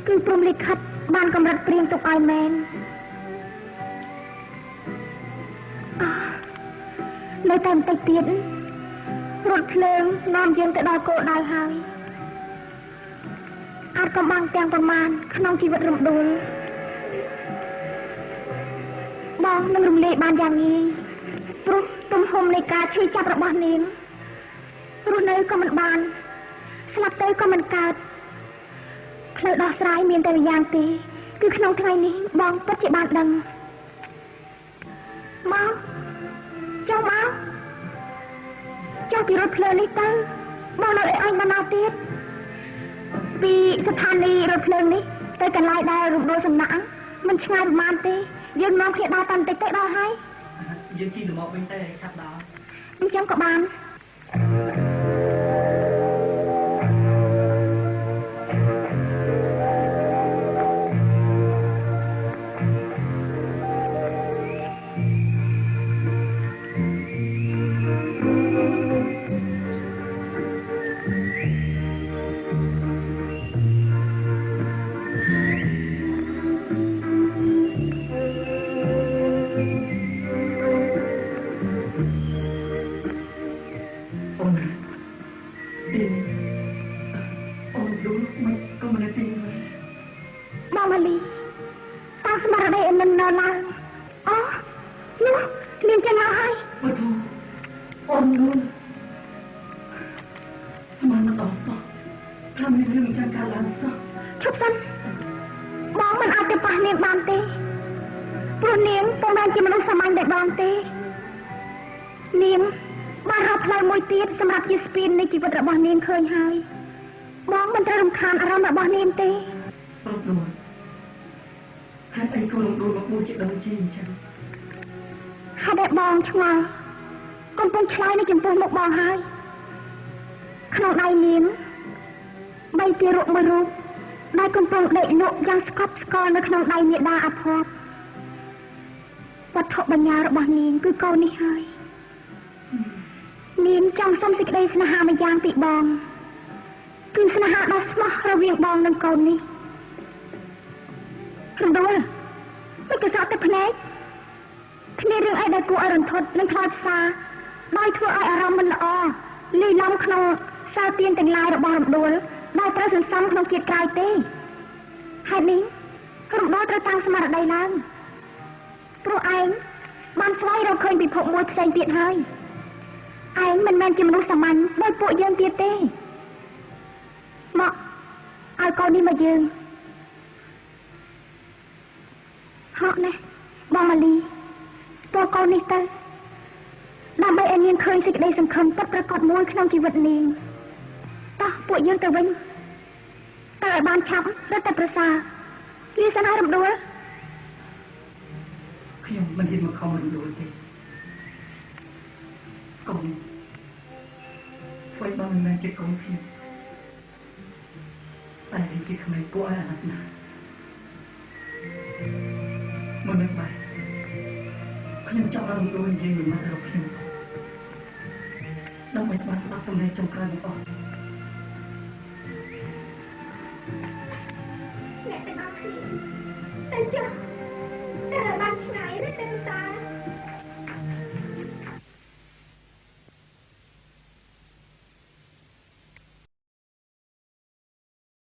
គឺព្រំលិខិតបានកម្រិតព្រៀងទុកឲ្យមែននៅតែបន្តិចទៀតរថភ្លើងនាំយើងទៅដល់គោលដៅហើយអាចកំបាំងទាំងប្រមាណក្នុងជីវិតរំដួលបងនឹងរំលាយបានយ៉ាងងាយព្រោះទំហំនៃការឈឺចាប់របស់នាងរស់នៅក៏មិនបានស្លាប់ទៅក៏មិនកើតផ្លូវដោះស្រាយមានតែម្យ៉ាងទេ គឺក្នុងថ្ងៃនេះបងពិតជាបានដឹងមកចុះមកចុះពីរថភ្លើងនេះទៅបងនៅឲ្យអញបណ្ណាទៀតពីស្ថានីយ៍រថភ្លើងនេះទៅកន្លែងដែលរំដួលសំណាក់មិនឆ្ងាយប្រហែលទេយើងនាំគ្នាដើរតាមតិចទៅដល់ហើយយើងជិះទៅមកវិញទៅឆាប់ដល់អញ្ចឹងក៏បាន